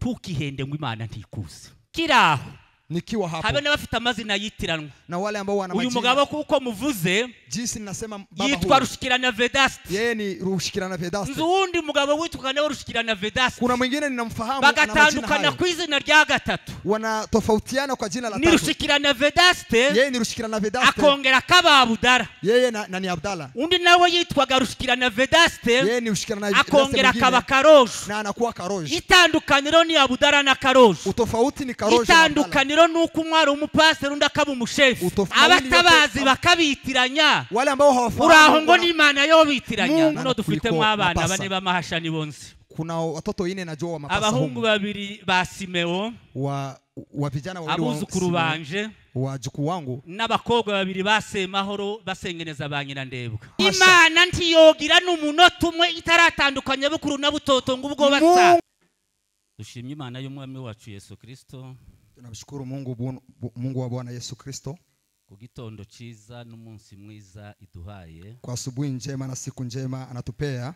Ntukihende ngo Imana ntikuze. Kiraho nikiwa hapo habe n'abafite amazina yitiranwa na wale ambao wana majina. Uyu mugabo kuko muvuze jinsi ninasema baba yitwa Rushikirana Vedaste. Yeye ni Rushikirana Vedaste. Nzundi mugabo witwa nawe Rushikirana Vedaste. Kuna mwingine ninamfahamu bagatandukana ku izina rya gatatu. Wanatofautiana kwa jina la tatu. Ni Rushikirana Vedaste. Yeye ni Rushikirana Vedaste. Akongera kaba Abudara. Yeye na ni Abdalla. Undi nawe yitwaga Rushikirana Vedaste. Yeye ni Rushikirana Vedaste. Akongera kaba Karojo. Na anakuwa Karojo. Itandukaniro ni Abudara na Karojo. Utofauti ni Karojo. Itandukaniro nuko umwari umupaseri undi akaba umushefu. Abatabazi bakabitiranya. Wale ambao hawafahamu. Uraho ngo ni Imana yo bitiranya. Muno dufitemo abana bane b'amahasha ni bonse. Kuna watoto ine najua wa mapasa. Abahungu babiri ba Simeo wa vijana wawili wa abuzukuru banje wajukuu wangu n'abakobwa babiri ba Semahoro basengeneza ba nyina ndebwa. Imana ntiyogira n'umunota umwe itaratandukanya bukuru na butoto ngo ubwo basa. Dushimye Imana y'umwami wacu Yesu Kristo. Tunamshukuru Mungu, Mungu wa Bwana Yesu Kristo ku gitondo cyiza n'umunsi mwiza iduhaye. Kwa asubuhi njema na siku njema anatupea.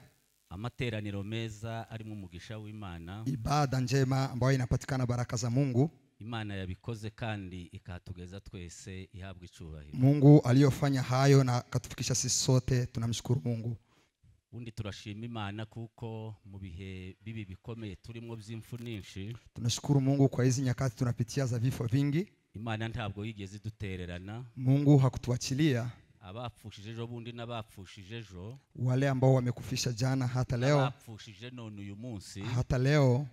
Amateraniro meza arimo umugisha w'Imana. Ibada njema ambayo inapatikana baraka za Mungu. Imana yabikoze kandi ikatugeza twese ihabwa icyubahiro. Mungu aliyofanya hayo na katufikisha sisi sote, tunamshukuru Mungu. Undi turashima Imana kuko mu bihe bibi bikomeye turimo by'imfu nyinshi. Tunashukuru Mungu kwa hizi nyakati tunapitia za vifo vingi. Imana ntabwo yigeze dutererana. Mungu hakutuachilia. Abapfushije ejo bundi n'abapfushije ejo. Wale ambao wamekufisha jana hata leo. Abapfushije none uyu munsi. Hata leo.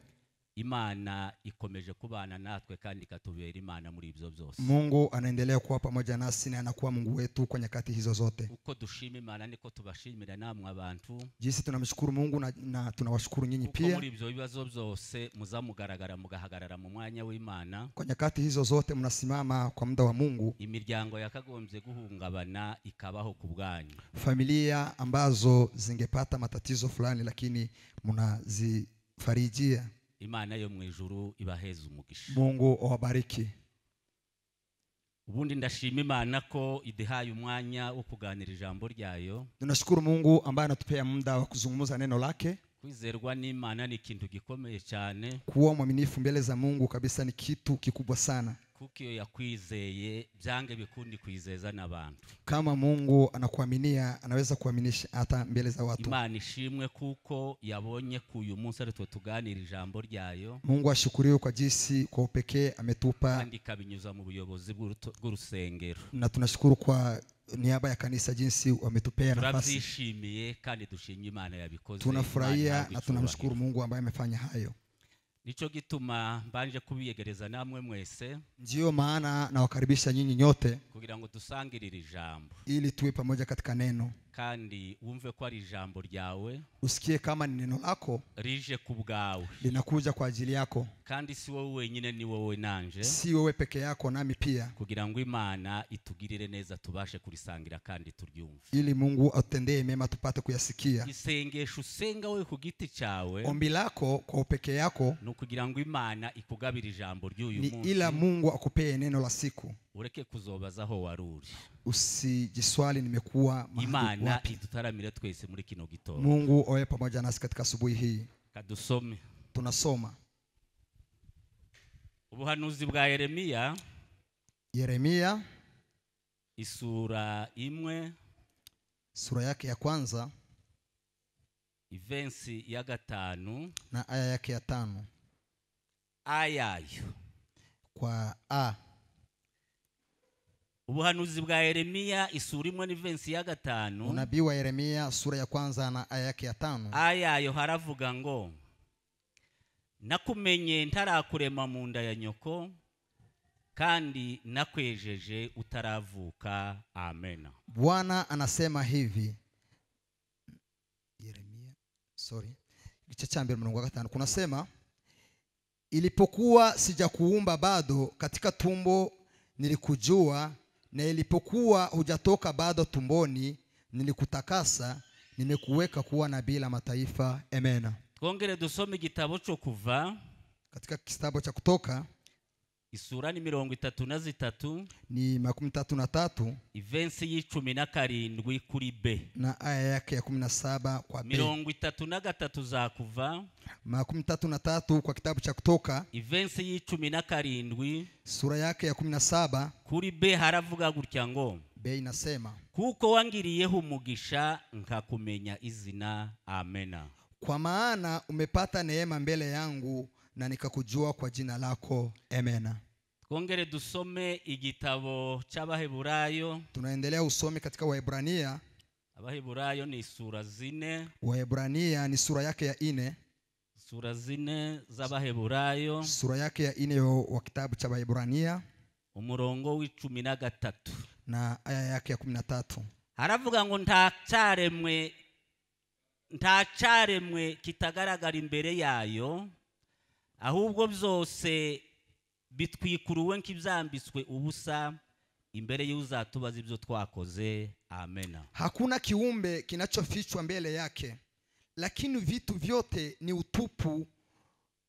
Imana ikomeje kubana natwe kandi ikatubera Imana muri ibyo byose. Mungu anaendelea kuwa pamoja nasi na anakuwa Mungu wetu kwa nyakati hizo zote. Uko dushima Imana niko tubashimira namwe abantu. Jinsi tunamshukuru Mungu na tunawashukuru nyinyi pia. Muri ibyo bibazo byose muzamugaragara mugahagarara mu mwanya w'Imana. Kwa nyakati hizo zote mnasimama kwa muda wa Mungu. Imiryango yakagombye guhungabana ikabaho ku bwanyu. Familia ambazo zingepata matatizo fulani lakini mnazifarijia. Imana yo mu ijuru ibaheze umugisha. Mungu awabariki. Ubundi ndashima Imana ko iduhaye umwanya wo kuganira ijambo ryayo. Tunashukuru Mungu ambaye anatupea muda wa kuzungumza neno lake. Kwizerwa n'Imana ni ikintu gikomeye cyane. Kuwa mwaminifu mbele za Mungu kabisa ni kitu kikubwa sana. Kuko iyo yakwizeye byange bikundi kwizeza n'abantu. Kama Mungu anakuaminia anaweza kuaminisha hata mbele za watu. Imana ishimwe kuko yabonye ku uyu munsi ari twe tuganira ijambo ryayo. Mungu ashukuriwe kwa jinsi kwa upekee ametupa. Kandi ikabinyuza mu buyobozi bw'urusengero. Na tunashukuru kwa niaba ya kanisa jinsi wametupea nafasi. Turabyishimiye kandi dushimye Imana yabikoze. Tunafurahia na tunamshukuru Mungu ambaye amefanya hayo. Nicho gituma mbanje kubiyegereza namwe mwese. Ndio maana nawakaribisha nyinyi nyote kugira ngo dusangirire ijambo. Ili tuwe pamoja katika neno. Kandi wumve ko ari ijambo ryawe. Usikie kama ni neno lako. Rije kubwawe. Linakuja kwa ajili yako. Kandi si wowe wenyine ni wowe nanje. Si wewe peke yako nami pia. Kugira ngo Imana itugirire neza tubashe kurisangira kandi turyumve. Ili Mungu atendee mema tupate kuyasikia. Isengesho usenga wewe ku giti cyawe. Ombi lako kwa upeke yako. Kugira ngo Imana ikugabire ijambo ry'uyu munsi. Ni ila Mungu akupee neno la siku. Ureke kuzobaza aho waruri. Usijiswali nimekuwa mahali Imana wapi. Idutaramire twese muri kino gitondo. Mungu awe pamoja nasi katika asubuhi hii. Kadusome. Tunasoma ubuhanuzi bwa Yeremia. Yeremia isura imwe, sura yake ya kwanza, ivensi ya gatanu na aya yake ya 5. Ayayo kwa a. Ubuhanuzi bwa Yeremia isura imwe n'ivensi ya 5. Unabii wa Yeremia sura ya kwanza na aya yake ya 5. Ayayo haravuga ngo nakumenye ntarakurema mu nda ya nyoko kandi nakwejeje utaravuka. Amen. Bwana anasema hivi. Yeremia, sorry. Igice cha mbere murongo wa 5 kunasema ilipokuwa sijakuumba bado katika tumbo nilikujua, na ilipokuwa hujatoka bado tumboni nilikutakasa, nimekuweka kuwa nabii la mataifa. Amen. Twongere dusome igitabo cyo kuva katika kitabu cha Kutoka Isura ni 33. Ni 33. Ivensi y'17 kuri B. Na aya yake ya 17 kwa B. 33 za Kuva. 33 kwa kitabu cha Kutoka. Ivensi y'17. Sura yake ya 17. Kuri B haravuga gutya ngo B inasema, kuko wangiriyeho umugisha nkakumenya izina. Amena. Kwa maana umepata neema mbele yangu na nikakujua kwa jina lako. Amena. Twongere dusome igitabo cy'Abaheburayo. Tunaendelea usome katika Waebrania. Abaheburayo ni sura 4. Waebrania ni sura yake ya 4. Sura 4 z'Abaheburayo. Sura yake ya 4 wa kitabu cha Waebrania. Umurongo w'13. Na aya yake ya 13. Haravuga ngo nta cyaremwe kitagaragara imbere yayo, ahubwo byose bitwikuruwe nk'ibyambitswe ubusa imbere y'uzatubaza ibyo twakoze. Amena. Hakuna kiumbe kinachofichwa mbele yake, lakini vitu vyote ni utupu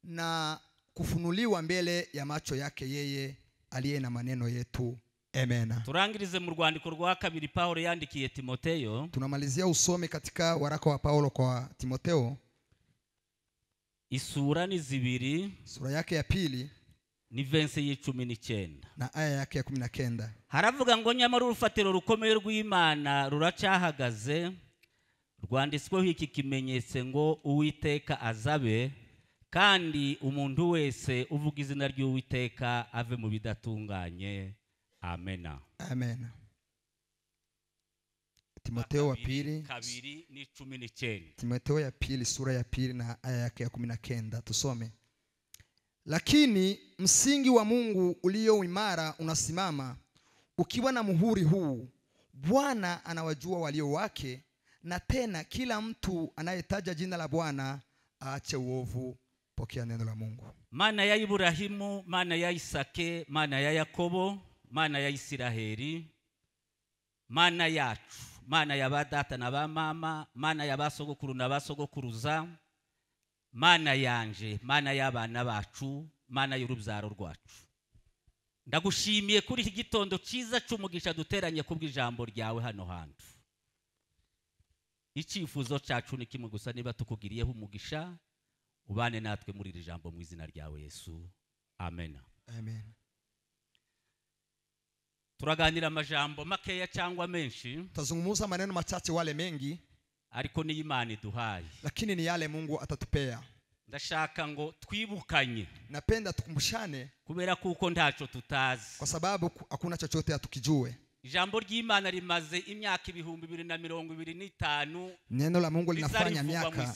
na kufunuliwa mbele ya macho yake yeye aliye na maneno yetu. Amena. Turangirize mu rwandiko rwa kabiri Paulo yandikiye Timoteyo. Tunamalizia usome katika waraka wa Paulo kwa Timoteo. Isura ni 2. Sura yake ya 2 ni verse y'19. Na aya yake ya 19. Haravuga ngo nyamara urufatiro rukomeye rw'Imana ruracyahagaze, rwanditsweho iki kimenyetso ngo Uwiteka azabe, kandi umuntu wese uvuga izina ry'Uwiteka ave mu bidatunganye. Amena. Amen. Timoteo wa pili 2:19. Timoteo ya 2 sura ya 2 na aya yake ya 19 tusome. Lakini msingi wa Mungu ulio imara unasimama ukiwa na muhuri huu, Bwana anawajua walio wake, na tena kila mtu anayetaja jina la Bwana aache uovu. Pokea neno la Mungu. Mana ya Ibrahimu, mana ya Isake, mana ya Yakobo, mana ya Isiraheli, mana yacu, mana ya badata na ba mama, mana ya basogokuru na basogokuruza, mana yanje, mana y'abana bacu, mana y'urubyaro rwacu. Ndagushimiye kuri iki gitondo cyiza cy'umugisha duteranye kubw'ijambo ryawe hano hantu. Icyifuzo cyacu ni kimwe gusa, niba tukugiriyeho umugisha ubane natwe muri iri jambo mu izina ryawe Yesu. Amen. Amen. Turaganira amajambo makeya cyangwa menshi. Tutazungumza maneno machache wale mengi, ariko ni Imana iduhaye. Lakini ni yale Mungu atatupea. Ndashaka ngo twibukanye. Napenda tukumbushane, kubera kuko ntaco tutazi. Kwa sababu hakuna chochote hatukijue. Ijambo ry'Imana rimaze imyaka 2025. Neno la Mungu linafanya miaka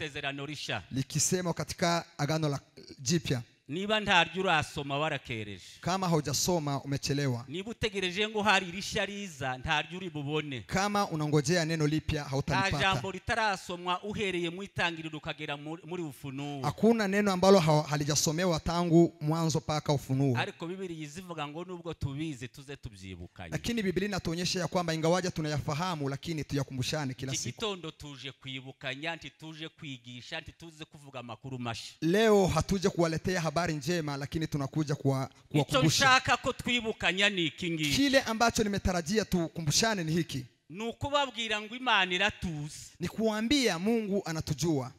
likisema katika agano la jipya. Niba ntaryo urasoma warakereje. Kama haujasoma umechelewa. Niba utegereje ngo hari irishya riza ntaryo uri bubone. Kama unangojea neno lipya hautalipata. Jambo litarasomwa uhereye mu itangiriro ukagera muri Ufunuo. Hakuna neno ambalo halijasomewa tangu mwanzo paka Ufunuo. Ariko Biblia izivuga ngo nubwo tubizi tuze tubyibukanye. Lakini Biblia inatuonyesha ya kwamba ingawaje tunayafahamu lakini tuyakumbushane kila siku. Igitondo tuje kwibukanya, ntituje kwigisha, ntituze kuvuga makuru mashi. Leo hatuje kuwaletea habari njema, lakini tunakuja kuwakumbusha. Nshaka ko twibukanya ni iki ngiki. Kile ambacho nimetarajia tukumbushane ni hiki. Nukubabwira ngo Imana iratuzi. Ni kuambia Mungu anatujua.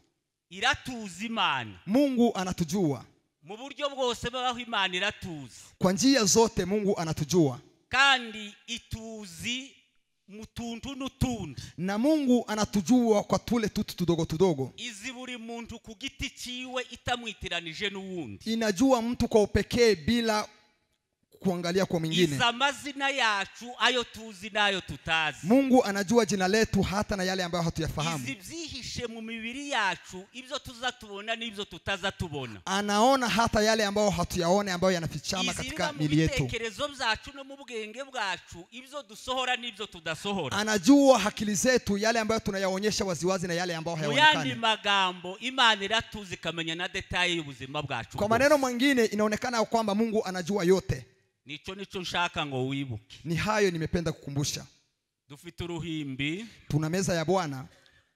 Iratuzi Imana. Mungu anatujua. Mu buryo bwose babaho Imana iratuzi. Kwa njia zote Mungu anatujua. Kandi ituzi mutuntu nutundi. Na Mungu anatujua kwa tule tutu tudogo tudogo. Izi buri muntu ku giti ciwe itamwitiranije n'uwundi. Inajua mtu kwa upekee bila kuangalia kwa mwingine. Iza mazina yacu ayo tuzi nayo tutazi. Mungu anajua jina letu hata na yale ambayo hatuyafahamu. Izi byihishe mu mibiri yacu ibyo tuzatubona n'ibyo tutazatubona. Anaona hata yale ambayo hatuyaone ambayo yanafichama katika mili yetu. Ibitekerezo byacu no mu bwenge bwacu ibyo dusohora n'ibyo tudasohora. Anajua akili zetu yale ambayo tunayaonyesha waziwazi na yale ambayo hayaonekani. Muyandi magambo Imana iratuzi kamenya na detail y'ubuzima bwacu. Kwa maneno mengine inaonekana kwamba Mungu anajua yote. Nicho nicho nshaka ngo wibuke. Ni hayo nimependa kukumbusha. Dufite uruhimbi. Tuna meza ya Bwana.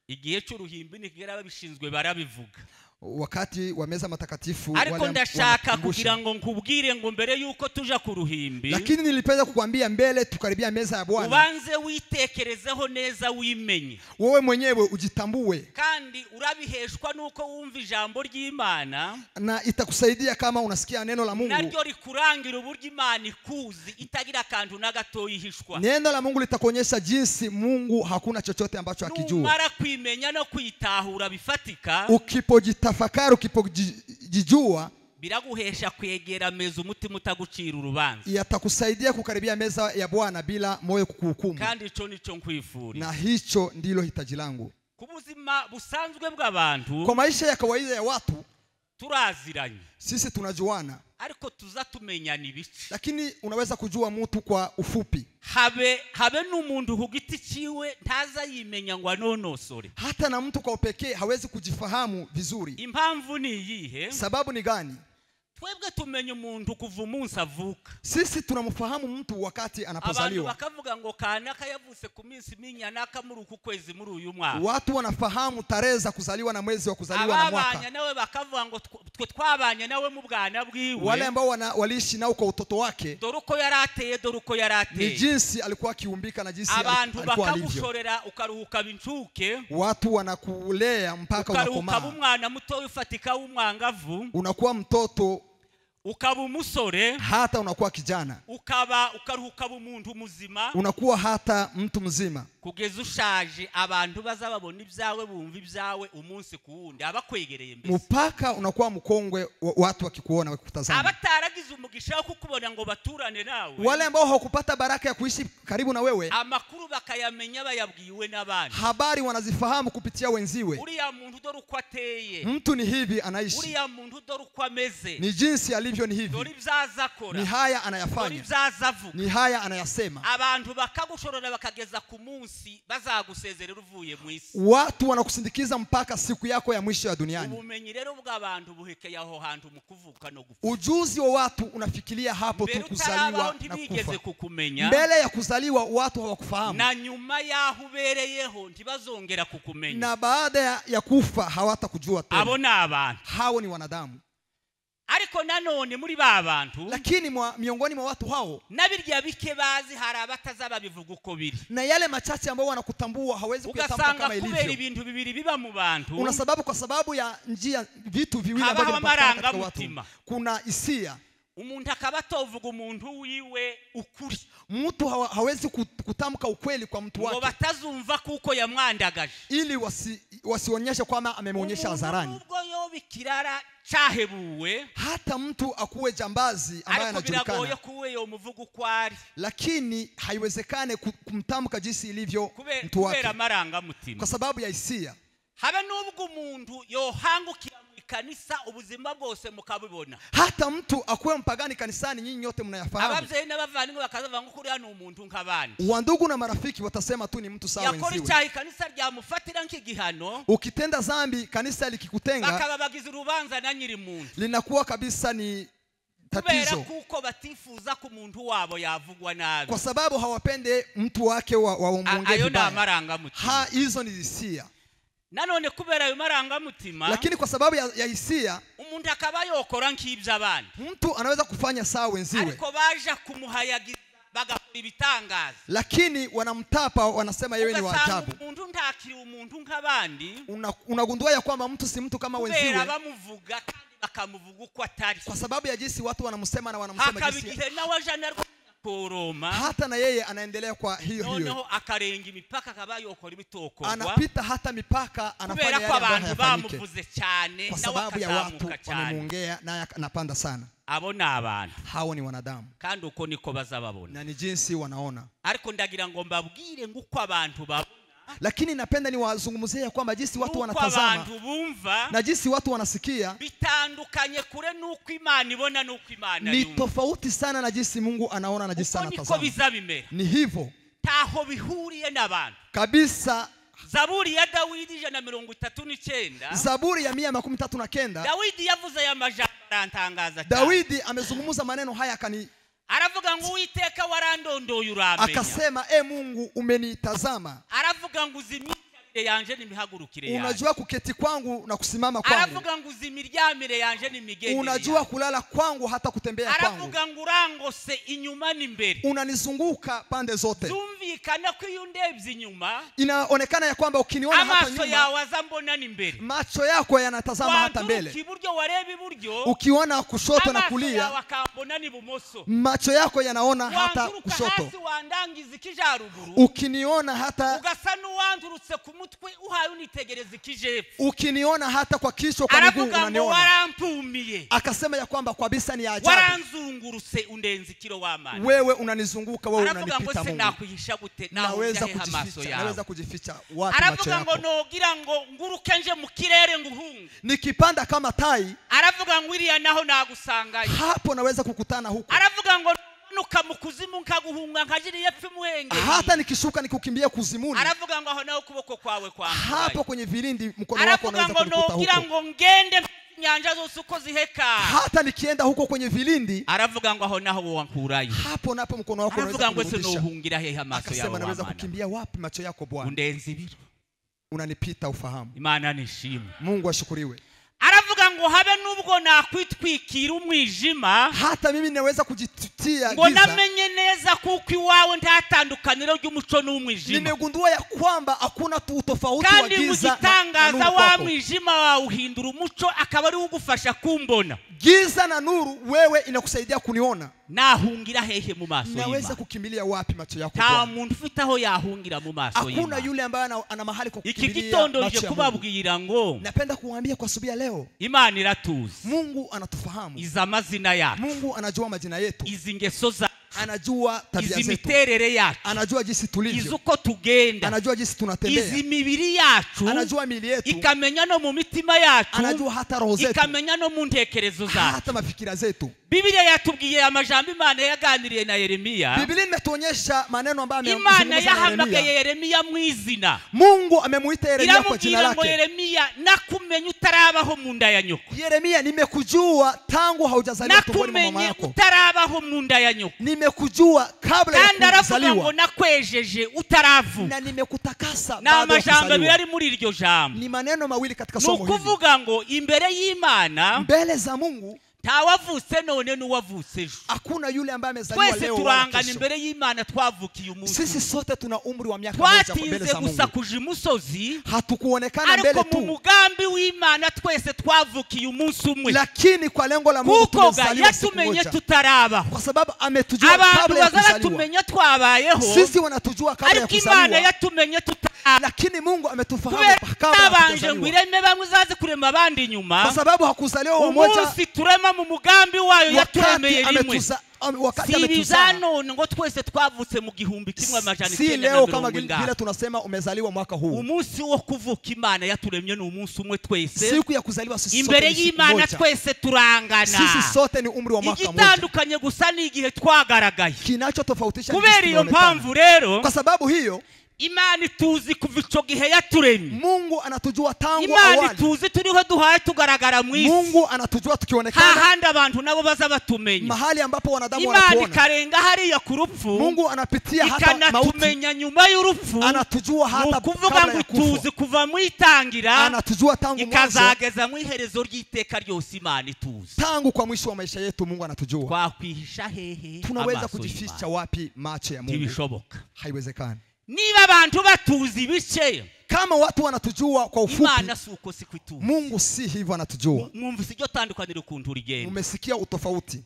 Igihe cy'uruhimbi nikigera babishinzwe barabivuga. Wakati wa meza matakatifu ariko ndashaka kugira ngo nkubwire ngo mbere yuko tuja ku ruhimbi, lakini nilipenda kukwambia mbele tukaribia meza ya Bwana, ubanze witekerezeho neza, wimenye wewe mwenyewe, ujitambue. Kandi urabiheshwa nuko wumva ijambo ry'Imana, na itakusaidia kama unasikia neno la Mungu, naryo rikurangira uburyo Imana ikuzi itagira akantu na gato yihishwa. Neno la Mungu litakuonyesha jinsi Mungu hakuna chochote ambacho akijua. Numara kwimenya no kwitahura bifatika, ukipojitafakari, ukipojijua, biraguhesha kwegera meza umutima utagucira urubanza, yatakusaidia kukaribia meza ya Bwana bila moyo kukuhukumu. Kandi ico nico nkwifuriza, na hicho ndilo hitaji langu. Ku buzima busanzwe bw'abantu, kwa maisha ya kawaida ya watu, turaziranye, sisi tunajuana, ariko tuzatumenyana ibice. Lakini unaweza kujua mtu kwa ufupi. Habe n'umuntu ku giti ciwe ntaza yimenya ngo anonosore. Hata na mtu kwa upekee hawezi kujifahamu vizuri. Impamvu ni iyihe? Sababu ni gani? Twebwe tumenya umuntu kuva umunsi avuka. Sisi tunamfahamu mtu wakati anapozaliwa. Abantu bakavuga ngo kanaka yavutse ku minsi minyanaka muri uku kwezi muri uyu mwaka. Watu wanafahamu tarehe za kuzaliwa na mwezi wa kuzaliwa na mwaka. Ababanye nawe bakavuga ngo twe twabanye nawe mu bwana bwiwe. Wale ambao waliishi nao kwa utoto wake, dore uko yarateye, dore uko yarateye. Ni jinsi alikuwa akiumbika na jinsi abantu alikuwa alivyo. Bakagushorera ukaruhuka bincuke. Watu wanakulea mpaka unakomaa. Ukaruhuka umwana muto ufatika w'umwangavu. Unakuwa mtoto, ukaba umusore, hata unakuwa kijana, ukaba ukaruhuka umuntu muzima, unakuwa hata mtu mzima, kugeza ushaje. Abantu bazababona ibyawe, bumva ibyawe umunsi kuwundi, abakwegereye mbese, mpaka unakuwa mkongwe, watu wakikuona, wakikutazama. Abataragize umugisha wo kukubona ngo baturane nawe, wale ambao hawakupata baraka ya kuishi karibu na wewe, amakuru bakayamenya bayabwiwe n'abandi, habari wanazifahamu kupitia wenziwe. Uriya muntu dore uko ateye, mtu ni hivi anaishi, uriya muntu dore uko ameze, ni jinsi alivyo, ni hivi, dore ibyaza akora, ni haya anayafanya, ni haya anayasema. Abantu bakagushorora bakageza ku munsi bazagusezerera uvuye mu isi. Watu wanakusindikiza mpaka siku yako ya mwisho ya duniani. Ubumenyi rero bw'abantu buhekeye aho hantu mu kuvuka no gupfa. Ujuzi wa watu unafikiria hapo tu kuzaliwa na kufa. Kukumenya. Mbele ya kuzaliwa watu hawakufahamu, na nyuma yaho ubereyeho ntibazongera kukumenya, na baada ya kufa hawatakujua tena. Abo ni abantu, hao ni wanadamu. Ariko nanone muri ba bantu, lakini miongoni mwa watu hao, nabirya bike bazi hari abatazaba bivuga uko biri, na yale machache ambao wanakutambua hawezi kuyatamka kama ilivyo. Kubera ibintu bibiri biba mu bantu, una sababu, kwa sababu ya njia vitu viwili ambavyo vinapatikana katika watu. Kuna hisia, umuntu akaba atovuga umuntu wiwe ukuri, mtu hawezi kutamka ukweli kwa mtu wake, ngo batazumva kuko yamwandagaje, ili wasionyeshe kwamba amemuonyesha hadharani. Ubwo yobikirara cyahebuwe, hata mtu akuwe jambazi ambaye anajulikana, kuwe yomuvuga uko ari, lakini haiwezekane kumtamka jinsi ilivyo mtu wake, kubera amarangamutima, kwa sababu ya hisia. Habe nubwo umuntu yohangukira mu kanisa ubuzima bwose mukabibona, hata mtu akuwe mpagani kanisani, nyinyi nyote mnayafahamu. Ababyeyi n'abavandimwe bakazavuga ngo kuriya ni umuntu nk'abandi, wandugu na marafiki watasema tu ni mtu sawa wenziwe. Yakora icyaha kanisa ryamufatira nk'igihano, ukitenda zambi kanisa likikutenga, bakababagiza urubanza na nyiri muntu, linakuwa kabisa ni tatizo, kubera kuko batifuza ku muntu wabo yavugwa nabi, kwa sababu hawapende mtu wake wa muongee vibaya. Ayo amarangamutima, hizo ni hisia. Nanone kubera ayo marangamutima, lakini kwa sababu ya hisia, umuntu akaba yokora nk'ibyo abandi, mtu anaweza kufanya sawa wenziwe, ariko baja kumuhayagiza bagakora ibitangaza, lakini wanamtapa, wanasema yeye ni wa ajabu. Umuntu ntakiri umuntu nk'abandi. Unagundua ya kwamba mtu si mtu kama wenziwe, kubera bamuvuga kandi bakamuvuga uko atari, kwa sababu ya jinsi watu wanamsema na wanamsema jinsi. Hakabigihe nawe aja koroma, hata na yeye anaendelea kwa hiyo hiyo, noneho akarenga imipaka akaba yokora ibitokorwa, anapita hata mipaka, anafanya yale ambayo hayafanyike, bamuvuze cyane kwa sababu ya watu wamemuongea naye anapanda sana. Abo ni abantu, hao ni wanadamu, kandi uko niko bazababona, na ni jinsi wanaona. Ariko ndagira ngo mbabwire nguko abantu babona, lakini napenda niwazungumzie kwamba jinsi watu wanatazama na jinsi watu wanasikia bitandukanye kure nuko Imana ibona nuko Imana yumva, ni tofauti sana na jinsi Mungu anaona na jinsi anatazama. Ni hivyo, taho bihuriye n'abantu kabisa. Zaburi ya Dawidi 139, Zaburi ya 139, Dawidi yavuze aya majambo arantangaza cyane. Dawidi amezungumza maneno haya akani aravuga ngo Uwiteka warandondoye uramenya, akasema Mungu umenitazama. Aravuga ngo uzi yanje n'imihagurukire yanje. Unajua kuketi kwangu na kusimama kwangu. Aravuga ngo uzi imiryamire yanje n'imigendere. Unajua kulala kwangu hata kutembea kwangu. Aravuga ngo urangose inyuma n'imbere. Unanizunguka pande zote. Zumvikana ko iyo ndebye inyuma, inaonekana ya kwamba ukiniona hata nyuma, amaso yawe azambona n'imbere. Macho yako yanatazama hata mbele. Iburyo wareba iburyo, ukiona kushoto na kulia, amaso yawe akambona n'ibumoso. Macho yako yanaona hata kushoto. Wandangiza ikijaruguru, ukiniona hata ugasa n'uwandurutse ku mutwe uhaye unitegereza ikijepfo. Ukiniona hata kwa kichwa, kwa miguu unaniona. Warampumiye. Akasema ya kwamba kwa bisa ni ajabu. Waranzunguruse undenza ikiro w'amani. Wewe unanizunguka, wewe unanipita Mungu. Nakwihisha gute? Naweza kujificha wapi macho yako? Aravuga ngo nogira ngo nguruke nje mu kirere nguhunge. Nikipanda kama tai. Aravuga ngo iriya naho nagusangayo. Hapo naweza kukutana huko. Aravuga ngo nuka mukuzimu nkaguhunga nkajiri yepfo imuhengeri. Hata nikishuka nikukimbia kuzimuni. Aravuga ngo aho naho ukuboko kwawe kwa. Hapo kwenye vilindi mkono wako unaweza kunikuta huko. Aravuga ngo nogira ngo ngende nyanja zose uko ziheka. Hata nikienda huko kwenye vilindi. Aravuga ngo aho naho wankurayo. Hapo napo mkono wako unaweza kunirudisha. Aravuga ngo se nohungira hehe amaso yawe. Akasema naweza kukimbia wapi macho yako Bwana? Undenza ibiro. Unanipita ufahamu. Imana nishimwe. Mungu ashukuriwe. Aravuga ngo habe nubwo nakwitwikira umwijima, hata mimi naweza kujitia giza, ngo namenye neza kuko iwawe ntatandukaniro ry'umuco n'umwijima. Nimegundua ya kwamba hakuna utofauti wa giza kandi mu wa mwijima wawuhindura umuco akaba ari ugufasha kumbona. Giza na nuru wewe inakusaidia kuniona. Nahungira hehe mu maso y'Imana? Naweza kukimbilia wapi macho yako Bwana? Nta muntu ufite aho yahungira mu maso y'Imana. Hakuna yule ambaye ana mahali kwa kukimbilia. Iki gitondo nje kubabwira ngo napenda kuambia kwa asubuhi ya leo, Imana iratuzi. Mungu anatufahamu. Iza amazina yacu. Mungu anajua majina yetu. Izi ngeso zacu. Anajua tabia zetu. Izi miterere yacu. Anajua jinsi tulivyo. Izi uko tugenda. Anajua jinsi tunatembea. Izi mibiri yacu. Anajua miili yetu. Ikamenya no mu mitima yacu. Anajua hata roho zetu. Ikamenya no mu ntekerezo zacu. Hata mafikira zetu. Biblia yatubwiye amajambo Imana yaganiriye na Yeremia. Biblia imetuonyesha maneno ambayo Imana yahamagaye Yeremia mu izina. Mungu amemuita Yeremia kwa jina lake. Yeremia, nakumenye utarabaho mu nda ya nyoko. Yeremia, nimekujua tangu haujazaliwa tumboni mwa mama yako. Nakumenye utarabaho mu nda ya nyoko. Nimekujua kabla ya kuzaliwa. Ngo nakwejeje utaravuka. Na nimekutakasa baada ya kuzaliwa. Na amajambo muri iryo jambo. Ni maneno mawili katika somo hili. Nukuvuga ngo imbere y'Imana, mbele za Mungu, ntawavutse none n'uwavutse ejo. Hakuna yule ambaye amezaliwa leo. Twese turangana imbere y'Imana twavukiye umunsi. Sisi sote tuna umri wa miaka moja mbele za Mungu. Twatinze gusa kuja imusozi, hatukuonekana mbele tu. Ariko mu mugambi w'Imana twese twavukiye umunsi umwe. Lakini kwa lengo la Mungu tumezaliwa siku moja. Tutarabaho. Kwa sababu ametujua kabla ya kuzaliwa. Abantu twabayeho. Sisi wanatujua kabla ya kuzaliwa. Ariko Imana yatumenye tutarabaho. Lakini Mungu ametufahamu kabla ya kuzaliwa. Kwa sababu hakuzaliwa mmoja. Umunsi turema mu mugambi wayo yaturemeye rimwe. Wakati Si ametuzaa. none ngo twese twavutse mu 1990. Si leo kama vile tunasema umezaliwa mwaka huu. Umunsi wo kuvuka Imana yaturemye ni umunsi umwe twese. Siku ya kuzaliwa sisi sote. Imbere y'Imana twese turangana. Sisi sote ni umri wa mwaka mmoja. Igitandukanye gusa ni igihe twagaragaye. Kinachotofautisha ni kubera iyo mpamvu rero, kwa sababu hiyo Imana ituzi kuva ico gihe yaturemye. Mungu anatujua tangu Imana awali. ituzi turiho duhaye tugaragara mu isi. Mungu anatujua tukionekana. Hahandi abantu nabo baza batumenya. Mahali ambapo wanadamu Imana wanatuona. ikarenga hariya ku rupfu. Mungu anapitia hata mauti. Ikanatumenya nyuma y'urupfu. Anatujua hata kuvuga kabla ngo ya kufa. ituzi kuva mu itangira. Anatujua tangu mwanzo. Ikazageza mu iherezo ry'iteka ryose Imana ituzi. Tangu kwa mwisho wa maisha yetu Mungu anatujua. Twakwihisha hehe? Tunaweza kujificha wapi macho ya Mungu? Ntibishoboka. Haiwezekani. Niba abantu batuzi ibice, kama watu wanatujua kwa ufupi, Imana si uko si kwituzi. Mungu si hivyo anatujua. Mwumvise iryo tandukaniro ukuntu rigenda. Umesikia utofauti.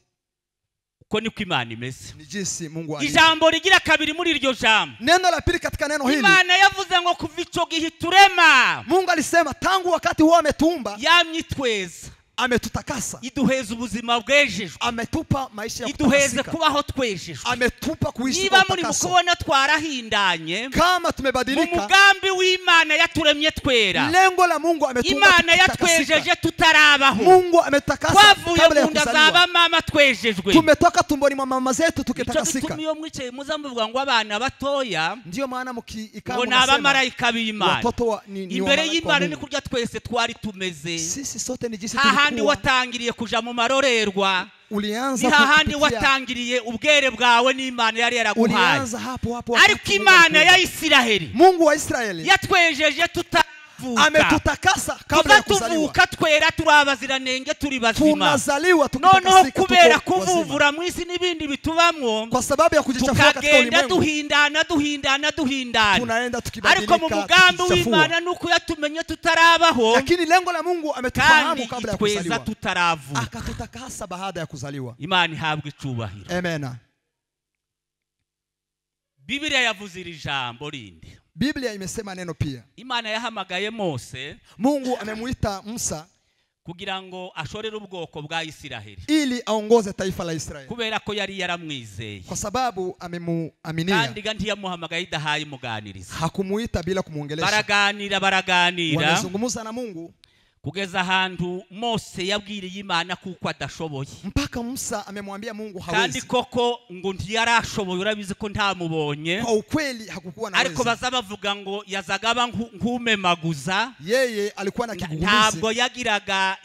Uko niko Imana imeze. Ni jinsi Mungu alivyo. Ijambo rigira kabiri muri iryo jambo. Neno la pili katika neno hili. Imana yavuze ngo kuva ico gihe turema. Mungu alisema tangu wakati huo ametuumba, yamyitweza. Ametutakasa. Iduheza ubuzima bwejejwe. Ametupa maisha ya Iduheze kutakasika. kubaho twejejwe. Ametupa kuishi kwa Niba muri utakaso. mukubona twarahindanye, kama tumebadilika, mu mugambi w'Imana yaturemye twera. Lengo la Mungu ametuumba Imana tutakasika. yatwejeje tutarabaho. Mungu ametutakasa Twavuye kabla ya mu nda za kuzaliwa. bamama twejejwe. Tumetoka tumboni mwa mama zetu Ico tukitakasika. gituma iyo mwicaye muza muvuga ngo abana batoya Ndiyo maana mkiikaa ngo ni mnasema, abamarayika b'Imana. Watoto wa, ni Imbere wa y'Imana Mungu. ni kurya twese twari tumeze. Sisi sote ni jinsi Hahandi tulikuwa. watangiriye kuja mu marorerwa. Ulianza ni hahandi watangiriye ubwere bwawe n'Imana yari yaraguhaye. Ulianza hapo hapo. Ariko Imana ya Isiraheli, Mungu wa Israeli, yatwejeje tutavuka, ametutakasa kabla ya kuzaliwa. Tuvuka twera turi abaziranenge turi bazima. Tunazaliwa tukitakasika, kubera kuvuvura mu isi n'ibindi bitubamwo, kwa sababu ya kujichafua katika ulimwengu duhindana duhindana duhindana, tunaenda tukibadilika. Ariko mu mugambi w'Imana nuko yatumenye tutarabaho, lakini lengo la Mungu ametufahamu kabla ya kuzaliwa, tutaravuka, akatutakasa baada ya kuzaliwa. Imana ihabwe icubahiro. Amen. Biblia yavuze iri jambo rindi. Biblia imesema neno pia. Imana yahamagaye Mose, Mungu amemuita Musa kugira ngo ashorere ubwoko bwa Isiraheli, ili aongoze taifa la Israeli, kubera ko yari yaramwizeye, kwa sababu amemuaminia. Kandi ntiyamuhamagaye idahaye imuganiriza, hakumuita bila kumuongelesha. Baraganira baraganira, wamezungumza na Mungu kugeza ahantu Mose yabwiriye Imana kuko adashoboye, mpaka Musa amemwambia Mungu hawezi. Kandi koko ngo ntiyarashoboye, urabizi ko ntamubonye. Kwa ukweli hakukuwa na ariko bazabavuga ngo yazaga nkumemaguza, yeye alikuwa na kigugumizi, ntabwo yagiraga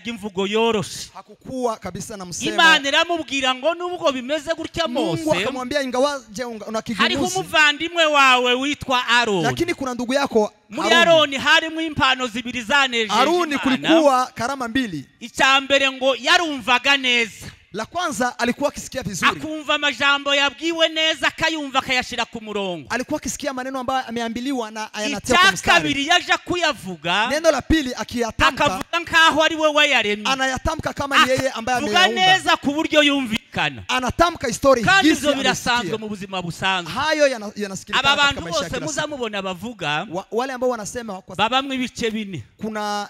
imvugo yoroshe, hakukuwa kabisa na msemo. Imana iramubwira ngo nubwo bimeze gutya Mose, Mungu akamwambia ingawaje una kigugumizi, hariho umuvandimwe wawe witwa Aroni, lakini kuna ndugu yako muri Aroni harimo impano zibiri zanejeje. Aruni kulikuwa karama mbili. Icyambere ngo yarumvaga neza. La kwanza alikuwa akisikia vizuri, akumva amajambo yabwiwe neza akayumva akayashira ku murongo. Alikuwa akisikia maneno ambayo ameambiliwa na ayanatia kwa mstari. Icyakabiri yaja kuyavuga, neno la pili akiyatamka, akavuga nkaho ari we wayaremye, anayatamka kama ni yeye ambaye ameyaumba, avuga neza ku buryo yumvikana, anatamka historia. Kandi ibyo birasanzwe mu buzima busanzwe. Hayo yanasikilikana aba bantu bose muzamubona bavuga, wale ambao wanasema babamwe ibice bine, kuna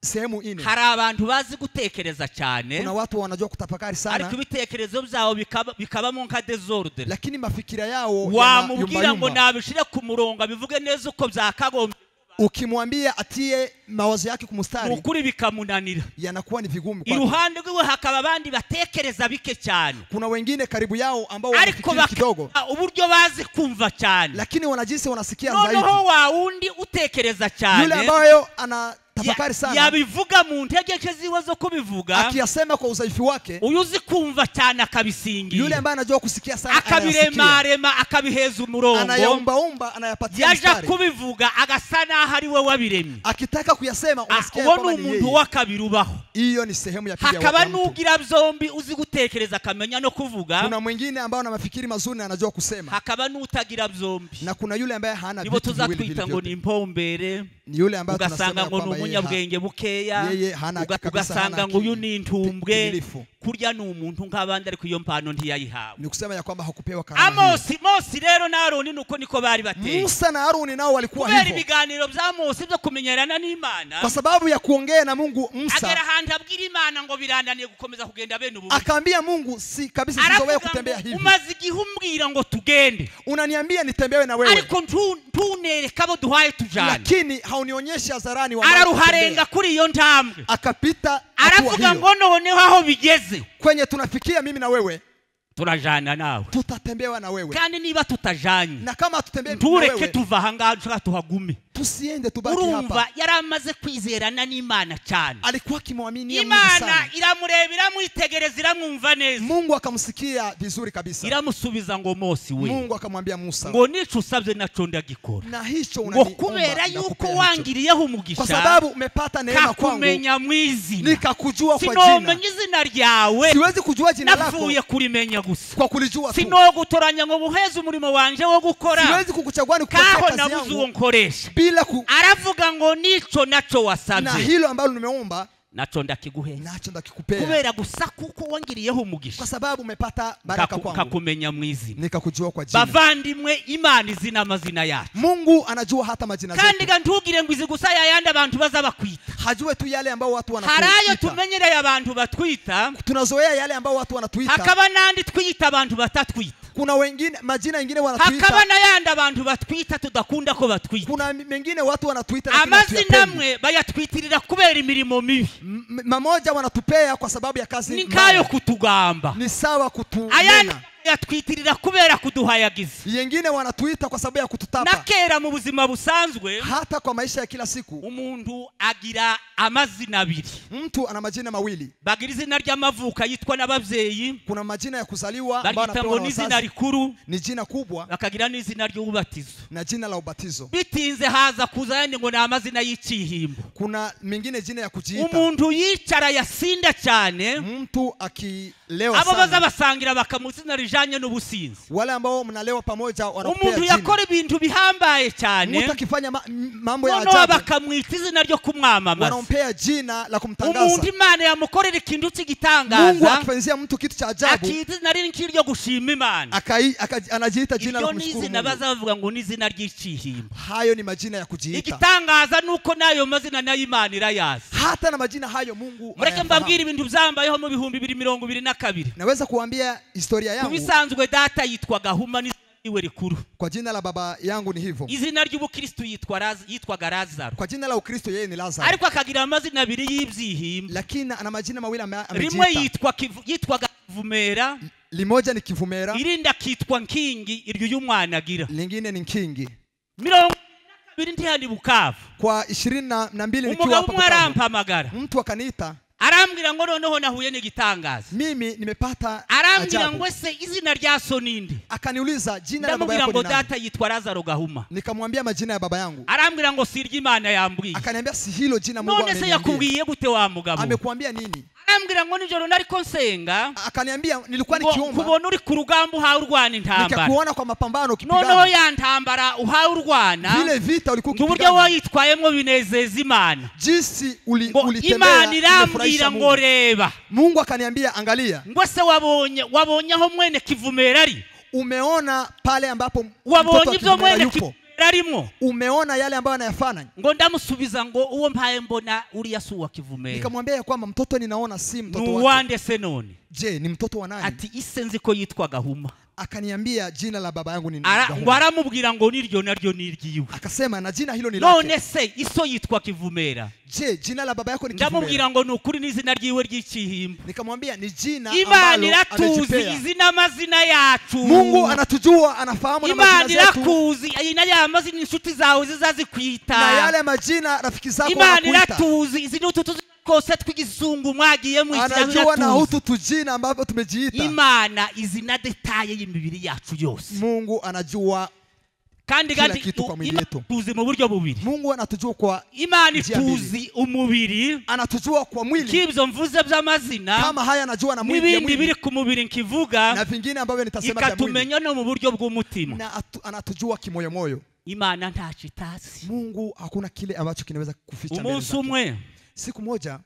sehemu ine. Hari abantu bazi gutekereza cyane, kuna watu wanajua kutafakari sana, ariko ibitekerezo byabo bikabamo nka desordre, lakini mafikira yao wamubwira ngo nabishire ku murongo bivuge neza uko byakagombye, ukimwambia atie mawazo yake kumustari, ukuri bikamunanira, yanakuwa ni vigumu kwake. Iruhande rwiwe hakaba abandi batekereza bike cyane, kuna wengine karibu yao ambao wanafikiri kidogo, uburyo bazi kumva cyane, lakini wanajisi wanasikia zaidi. Noneho wa wundi utekereza cyane, yule ambayo ana tafakari sana, yabivuga mu ntegeke ziwe zo kubivuga, akiyasema kwa udhaifu wake, uyuzi kumva cyane akabisingira, yule ambaye anajua kusikia sana akabiremarema akabiheza umurongo, anayaumba anayapatia mstari, yaja kubivuga agasa naho ari we wabiremye, akitaka kuyasema unasikia kama ni yeye. Umuntu wa kabiri ubaho, hiyo ni sehemu ya pili. Hakaba nugira byombi uzi gutekereza akamenya no kuvuga, kuna mwingine ambaye ana mafikiri mazuri na anajua kusema, hakaba nutagira byombi, na kuna yule ambaye hana vitu viwili. Nibo tuzatwita ngo ni impombere, ni yule ambaye tunasema kwamba umunyabwenge bukeya, ugasanga ngo uyu ni intumbwe, kurya ni umuntu nk'abandi ariko iyo mpano ntiyayihawe. Ni kusema ya kwamba hakupewa karama. Amosi, Mose rero na Aroni nuko niko bari bateye. Musa na Aroni nao walikuwa hivyo. Kubera ibiganiro bya Mose byo kumenyerana n'Imana, kwa sababu ya kuongea na Mungu, Musa agera ahantu abwira Imana ngo birandaniye gukomeza kugenda bene ubu. Akaambia Mungu si kabisa sizowewe kutembea hivi. Umaze igihe umbwira ngo tugende, unaniambia nitembewe na wewe, ariko ntunereka abo duhaye tujana, lakini haunionyeshi hadharani wa araruharenga kuri iyo ntambwe, akapita aravuga ngo noneho aho bigeze kwenye tunafikia mimi na wewe, turajana nawe, tutatembewa na wewe. Kandi niba tutajanye, na kama tutembee na wewe, ntureke tuva ahangaha dushaka tuhagume, tusiende tubaki hapa. Urumva yaramaze kwizerana n'Imana cyane, alikuwa akimwamini Mungu sana. Imana iramureba iramwitegereza iramwumva neza, Mungu akamsikia vizuri kabisa, iramusubiza ngo Mose we, Mungu akamwambia Musa ngo nico usabye naco ndagikora, na hicho unaniomba, ngo kubera yuko wangiriyeho umugisha, kwa sababu umepata neema kwangu, kakumenya mwizina, nikakujua kwa jina, sinomenya izina ryawe, siwezi kujua jina lako, navuye kurimenya gusa, kwa kulijua tu, sinogutoranya ngo buheze umurimo wanje wo gukora, siwezi kukuchagua ni kupatia kazi yangu, nabuze uwo nkoresha. Bila aravuga ngo nico naco wasabye, na hilo ambalo nimeomba naco ndakiguheza, nacho ndakikupea, kubera gusa kuko wangiriyeho umugisha, kwa sababu umepata baraka kwangu, kakumenya mwizina, nikakujua kwa jina. Bavandimwe, Imana izina amazina yacu, Mungu anajua hata majina zetu. Kandi ntugire ngo izi gusa yayandi abantu bazabakwita, hajue tu yale ambao watu wanatuita, harayo tumenyereye abantu batwita, tunazoea yale ambao watu wanatuita, hakaba nandi twiyita abantu batatwita, kuna wengine majina mengine wanatuita, hakaba nayandi abantu batwita tudakunda ko batwita, kuna mengine watu wanatuita lakini amazina amwe bayatwitirira kubera imirimo mibi, mamoja wanatupea kwa sababu ya kazi nikayo kutugamba, ni sawa kutunena, ayandi Bakayatwitirira kubera kuduhayagiza. Yengine wanatuita kwa sababu ya kututapa. Na kera mu buzima busanzwe, hata kwa maisha ya kila siku, umuntu agira amazina abiri. Mtu ana majina mawili. Bagira izina ry'amavuka yitwa n'abavyeyi. Kuna majina ya kuzaliwa ambayo anapewa na wazazi. Izina rikuru ni jina kubwa. Bakagira n'izina ry'ubatizo na jina la ubatizo. Bitinze haza kuza yandi ngo na amazina y'icihimbo. Kuna mengine jina ya kujiita. Umuntu yicara yasinda cyane, mtu akilewa abo sana, baza basangira bakamuzina rijanye n'ubusinzi. Wale ambao mnalewa pamoja wanakupea Umuntu jina. yakora ibintu bihambaye cyane, mtu akifanya mambo ya noneho ajabu, bakamwita izina ryo kumwamamaza. Wanampea jina la kumtangaza. Umuntu Imana yamukorera ikintu cy'igitangaza, Mungu akifanyia mtu kitu cha ajabu, akita izina riri ryo gushima Imana, anajiita jina la Iryo ni kumshukuru izina Mungu. baza bavuga ngo ni izina ry'icihimbo. Hayo ni majina ya kujiita. Igitangaza nuko nayo mazina nayo Imana irayazi. Hata na majina hayo Mungu Mureke anayafahamu. mbabwire ibintu byambayeho mu 2022. Naweza kuambia historia yangu. Kubisanzwe data yitwa Gahuma ni iwe rikuru. Kwa jina la baba yangu ni hivyo. Izina ry'ubukristo yitwaga Lazaro. Kwa jina la Ukristo yeye ni Lazaro. Ariko akagira amazina abiri y'ibyihimbo. Lakini ana majina mawili amejiita. Rimwe yitwaga Kivumera. Limoja ni Kivumera. Irindi akitwa Nkingi, iryo y'umwana agira. Lingine ni Nkingi. 22 ntihandi Bukavu. Kwa 22 nikiwa Umugabo hapa umwe Bukavu. arampamagara. Mtu akaniita. Arambwira ngo noneho nahuye n'igitangaza. Mimi nimepata Arambwira ajabu. ngo ese izina rya so ninde? Akaniuliza jina la baba Ndamubwira yako ngo ni nani? data yitwa Lazaro Gahuma. Nikamwambia majina ya baba yangu. Arambwira ngo si iry'Imana yambwiye. Akaniambia si hilo jina Mungu None se ameniambia. yakubwiye gute wa mugabo? Amekuambia nini? Arambwira ngo nijoro nariko nsenga. Akaniambia nilikuwa Ngo nikiomba. kubona uri ku rugamba uhawe urwana intambara. Nikakuona kwa mapambano ukipigana. Noneho ya ntambara uhawe urwana. Vile vita ulikuwa Ngo uburyo ukipigana. wayitwayemo binezeza Imana. Jinsi Ngo ulitembea Imana irambwira imefurahisha ngo Mungu. reba. Mungu akaniambia angalia. Ngo se wabonye aho mwene Kivumera ari? Umeona pale ambapo mtoto Wabonye wa ibyo Kivumera mwene yupo? Kivumera arimo? Umeona yale ambayo anayafanya? Ngo ndamusubiza ngo uwo mpaye mbona uriya si uwa Kivumera. Nikamwambia ya kwamba mtoto ninaona si mtoto wake. Nuwande se none? Je, ni mtoto wa nani? Ati ise nzi ko yitwa Gahuma. Akaniambia jina la baba yangu ni Gahuma. Ngo aramubwira ngo niryo naryo niryiwe. Akasema na jina hilo ni lake. None se iso yitwa Kivumera? Je, jina la baba yako ni Kivumera? Ndamubwira ngo nukuri n'izina ryiwe ry'icihimbo. Nikamwambia ni jina Imana ambalo iratuzi amejipea. izina amazina yacu. Mungu anatujua, anafahamu na Imana majina zetu. irakuzi, ayina ya mazina inshuti zawe zizazikwita. Na yale majina rafiki zako Imana wanakuita. iratuzi, izi ni utu kose tw'igizungu mwagiye mwitira. Anajua na hutu tujina ambapo tumejiita. Imana izina detaye y'imibiri yacu yose. Mungu anajua kandi kila kandi kitu kwa mwili yetu. Tuzi mu buryo bubiri. Mungu anatujua kwa Imana njia mbili. ituzi umubiri. Anatujua kwa mwili. Kibyo mvuze by'amazina. Kama haya anajua na mwili ya N'ibindi mwili. biri ku mubiri nkivuga. Na vingine ambavyo nitasema vya mwili. Ikatumenya no mu buryo bw'umutima. Na anatujua kimoyomoyo. Imana ntacyo itazi. Mungu hakuna kile ambacho kinaweza kuficha mbele Umunsi zake. umwe Siku moja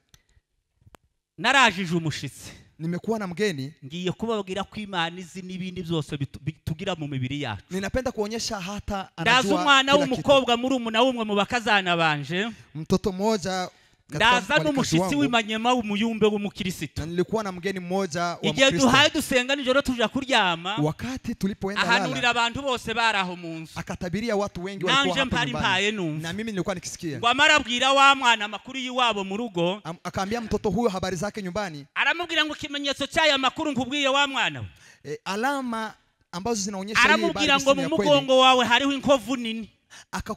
narajije umushitsi. Nimekuwa na mgeni. Ngiye kubabwira ko Imana izi n'ibindi byose tugira mu mibiri yacu. Ninapenda kuonyesha hata Ndazi anajua umwana kila kitu. w'umukobwa muri umuna w'umwe mu bakazana banje. Mtoto mmoja katika Ndaza walikazi n'umushitsi wangu. w'imanyema w'umuyumbe w'umukristo. Na nilikuwa na mgeni mmoja wa Igihe Mkristo. duhaye dusenga nijoro tuja kuryama. Wakati tulipoenda lala, ahanurira abantu bose baraho mu nzu. Akatabiria watu wengi walikuwa Nanje hapo mpari nyumbani. mpaye numva. Na mimi nilikuwa nikisikia. Ngo amarabwira wa mwana amakuru y'iwabo mu rugo. Akaambia mtoto huyo habari zake nyumbani. Aramubwira ngo ikimenyetso cy'aya makuru nkubwiye wa mwana we. Alama ambazo zinaonyesha hii Aramubwira habari ngo si mu ya kweli. mugongo wawe hariho inkovu nini.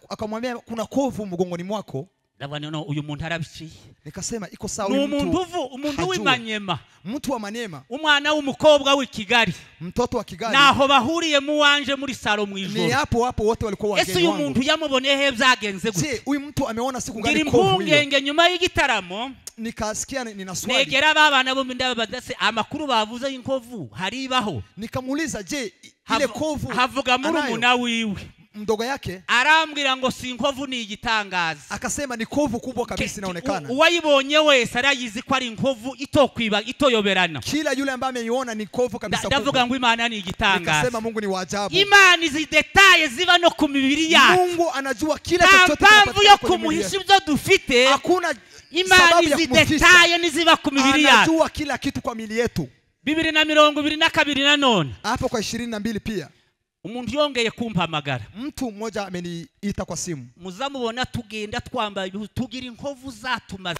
Akamwambia kuna kovu mgongoni mwako. Ndabona no uyu muntu arabiciye. Nikasema iko sawa Ni huyu mtu umuntu hajui. w'imanyema. Mtu wa Manyema. Umwana w'umukobwa w'i Kigali. Mtoto wa Kigali. Naho bahuriye mu wanje muri salo mu ijoro. Ni hapo hapo wote walikuwa wageni Ese uyu wangu. muntu yamuboneye he byagenze gute? Je, huyu mtu ameona siku Ngira gani kovu hiyo? impungenge nyuma y'igitaramo. Nikasikia nina swali. Negera babana bo ndababaza se amakuru bavuze y'inkovu haribaho. Nikamuuliza je ile kovu havuga muri anayo? umuna wiwe. Mdogo yake arambwira ngo si inkovu ni igitangaza. Akasema ni kovu kubwa kabisa inaonekana. Uwayibonye wese arayizi ko ari inkovu itokwiba itoyoberana. Kila yule ambaye ameiona ni kovu kabisa kubwa. Ndavuga ngo Imana ni igitangaza. Nikasema Mungu ni wa ajabu. Imana izi detaye ziba no ku mibiri yacu. Mungu anajua kila chochote Nta mpamvu yo kinachopatikana kwenye mwili kumuhisha yetu. ibyo dufite. Hakuna Imana sababu ya izi kumficha. detaye niziba ku mibiri yacu. Anajua kila kitu kwa mili yetu. 2022 nanone. Hapo kwa 22 pia. Umuntu yongeye kumpamagara. Mtu mmoja ameniita kwa simu. Muzamubona tugenda twambaye tugira inkovu zatumaze.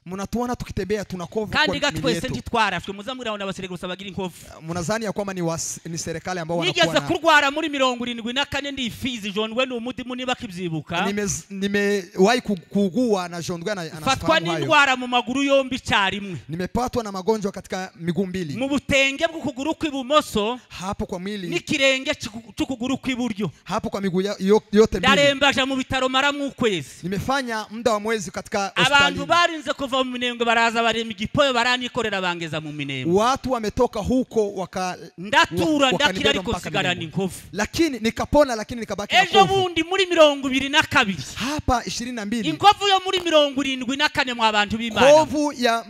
Mnatuona tukitembea tuna kovu kwa Kandi ga miili twese yetu. Ntitwarashwe muzamwira n'abasirikare gusa bagira inkovu. Mnadhani ya kwamba ni serikali ambao wanakuwa Nigeze na kurwara muri 74 ndi Fizi, John we ni umudimu niba akibyibuka. Nimewahi kuugua na John Dwe Fatwa anafahamu hayo. N'indwara mu maguru yombi icyarimwe. Nimepatwa na magonjwa katika miguu mbili. Mu butenge bw'ukuguru kw'ibumoso Hapo kwa mwili, n'ikirenge cy'ukuguru kw'iburyo. Hapo kwa miguu yote mbili. Ndarembaja mu bitaro maramwo ukwezi. Nimefanya muda wa mwezi katika Abantu hospitalini. Barinze kuva mu Minembwe baraza barema igipoyo baranikorera bangeza mu Minembwe. Watu wametoka huko waka Ndatura ndakira wakanibeba ariko mpaka nsigarana Minembwe. inkovu. Lakini nikapona, lakini nikabaki na Ejo kovu. bundi muri 22 Hapa 22 inkovu yo muri 74 mu abantu b'Imana. Kovu ya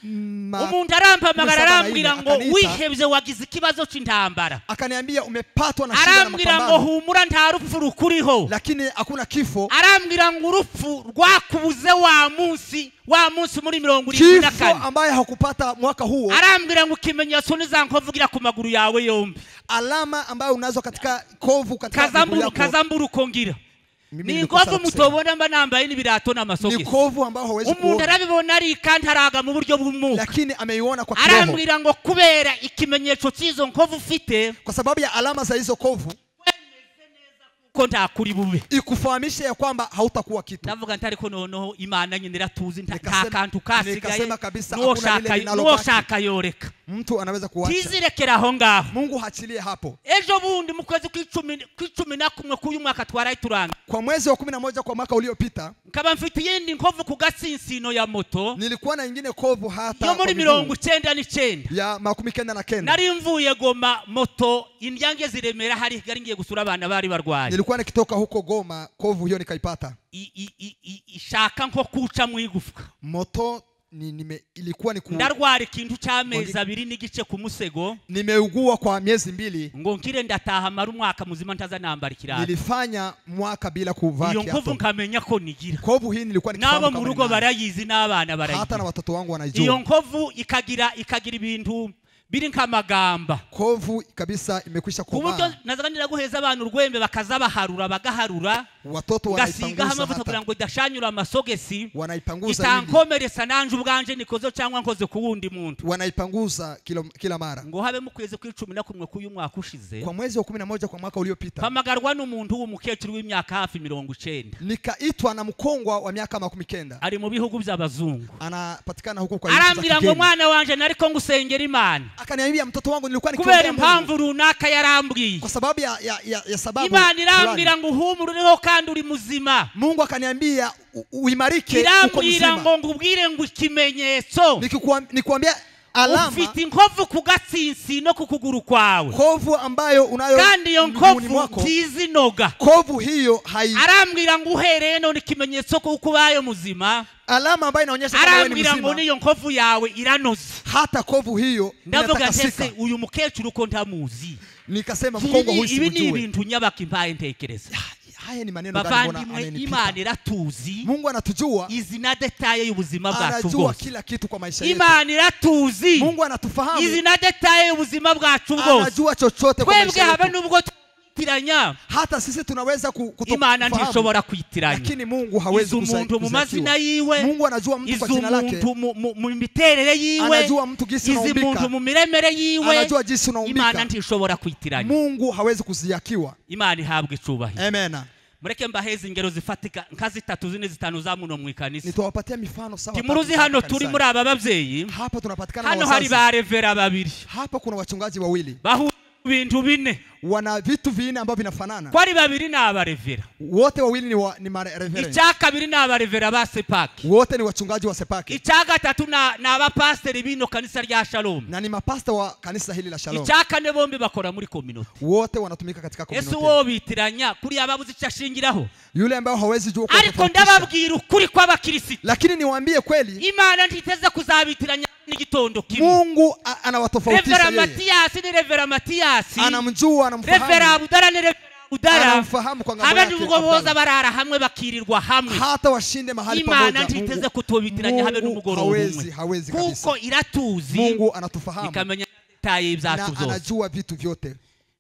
Umuntu arampamagara 74 arambwira ngo akaniita. wihebye wagize ikibazo cy'intambara. Akaniambia umepatwa na shida na Arambwira ngo mapambano, humura nta rupfu rukuriho. Lakini hakuna kifo. Arambwira ngo urupfu rwakubuze wa munsi muri mirongo irindwi na Kifo kane. Ambaye hakupata mwaka huo. Arambwira ngo ikimenyetso ni za nkovu ugira ku maguru yawe yombi. Alama ambayo unazo katika kovu katika miguu Kazamburu yako. kazamburu uko ngira Mimi ni nilikosa inkovu kusema. mutobona mba nambaye n'ibirato Ni n'amasogisi. kovu ambayo hawezi Umuntu kuona, arabibona ari kandi haraga mu buryo bw'umwuka. Lakini ameiona kwa kiroho. Arambwira ngo kubera ikimenyetso cy'izo nkovu ufite Kwa sababu ya alama za hizo kovu, ko ntakuri bube. Ikufahamishe ya kwamba hautakuwa kitu. Ndavuga nti ariko noneho Imana nyine iratuzi nta Nikasema- nta kantu kasigaye. Nikasema kabisa hakuna lile N'uwoshaka linalobaki. n'uwoshaka yoreka. Mtu anaweza kuacha. Tizirekera aho ngaho. Mungu hachilie hapo. Ejo bundi mu kwezi kw'icumi na kumwe k'uyu mwaka twaraye turanga Kwa mwezi wa 11 kwa mwaka uliopita, nkaba mfite iyindi nkovu ku gatsinsino ya moto nilikuwa na ingine kovu hata yo kwa muri miguu 99. Ya 99. Nari mvuye Goma moto indyange ziremera hari gari ngiye gusura abana bari barwaye. Nilikuwa nikitoka huko Goma, kovu hiyo nikaipata. Ishaka nko kuca mu igufwa. Moto ilikuwa ni Ndarwara ikintu cy'amezi abiri n'igice ku musego. Nimeugua kwa miezi 2. Ngo nkire ndataha mara umwaka muzima ntaza nambara ikirato. Nilifanya mwaka bila kuvaa Iyo nkovu kiatu. nkamenya ko nigira. Kovu hii nilikuwa N'abo nikifahamu mu kama rugo ninayo. barayizi n'abana Hata na barayizi. watoto wangu Iyo wanaijua. nkovu ikagira ibintu biri nk'amagamba Kovu kabisa imekwisha ku buryo komaa. nazaga ndiraguheza abantu urwembe bakaza baharura bagaharura Watoto ngasigaho wanaipanguza amavuta kugira hata ngo idashanyura amasogesi wanaipanguza hivi. itankomeretsa nanje ubwanje nikoze cyangwa nkoze ku wundi muntu. Wanaipanguza kila mara. Ngo habe mu kwezi kw'icumi na kumwe k'uyu mwaka ushize Kwa mwezi wa 11 kwa mwaka uliopita, mpamagarwa n'umuntu w'umukecuru w'imyaka hafi 90. Nikaitwa na mkongwa wa miaka 90. Ari mu bihugu by'abazungu. Anapatikana huko kwa nchi za Arambwira ngo kigeni. mwana wanje nariko ngusengera Imana Akaniambia mtoto wangu, nilikuwa kubera nikiombea Mungu impamvu runaka yarambwiye. Kwa sababu ya sababu Imana irambwira fulani. ngo uhumure uriho kandi uri muzima. Mungu akaniambia uimarike, uko Irambwira mzima. ngo ngubwire ngo ikimenyetso Nikuambia alama, ufite inkovu ku gatsinsino ku kuguru kwawe kovu ambayo unayo kandi iyo miguuni nkovu mwako, ntizinoga. Kovu hiyo hai Arambwira ngo uhereye none ikimenyetso ko uko ubaye muzima alama ambayo inaonyesha kama wewe ni arambwira ngo mzima, n'iyo nkovu yawe iranoze. Hata kovu hiyo Ndavuga inatakasika. ntese uyu mukecuru ko ntamuzi. Nikasema mkongwe huyu Ibi ni simjue. ibintu nyabaka impaye ntekereza. Haya ni maneno gani mbona Bavandimwe, amenipita? Imana iratuzi. Mungu anatujua, Izi na détails y'ubuzima bwacu anajua bwose. Kila kitu kwa maisha yetu. Imana iratuzi. Mungu anatufahamu, Izi na détails y'ubuzima bwacu bwose. Anajua chochote kwa Twebwe maisha habe yetu. nubwo twitiranya Hata sisi tunaweza Imana kutokufahamu, ntishobora kwitiranya. Lakini Mungu hawezi Izi umuntu mu mazina kuziakiwa. yiwe. Mungu anajua mtu kwa Izi jina lake, umuntu mu miterere yiwe. Anajua mtu jinsi Izi umuntu unaumbika, mu miremere yiwe. Anajua jinsi Imana unaumbika. ntishobora kwitiranya. Mungu hawezi kuziakiwa. Imana ihabwa icubahiro. Amen. Mureke mbaheze ingero zifatika nka zitatu zine zitanu za muno mu ikanisa. Nitawapatia mifano sawa tatu Timuruzi za hano hapa turi kanisani. muri aba babyeyi. Hapa tunapatikana na Hano hari wazazi. ba révérend babiri Hapa kuna wachungaji wawili bahuje ibintu bine. Wana vitu vinne ambavyo vinafanana. Ko ari babiri ni abarévérend. Wote wawili ni marévérend. Icya kabiri ni abarévérend ba CEPAC. Wote ni wachungaji wa CEPAC Icya gatatu ni abapasiteri b'ino kanisa rya Shalom. Na ni mapasta wa kanisa hili la Shalom. Icya kane bombi bakora muri communauté. Wote wanatumika katika Ese community. uwo bitiranya kuriya babuze icyo ashingiraho? Yule ambaye hawezi jua Ariko kuwatofautisha. ndababwira ukuri kw'abakirisito Lakini niwaambie kweli, Imana ntiteze kuzabitiranya n'igitondo kimwe. Mungu anawatofautisha Révérend yeye. Matiyasi ni révérend Matiyasi. Anamjua, Révérend anamfahamu. Abudara ni révérend Abudara. Anamfahamu kwa ngambo Habe yake. n'ubwo boza Abdalla. barara hamwe bakirirwa hamwe Hata washinde mahali Imana pamoja. ntiteze Mungu, kutubitiranya habe Mungu n'umugoroba hawezi, umwe hawezi kabisa. kuko iratuzi Mungu anatufahamu ikamenya détails na byacu byose. anajua vitu vyote.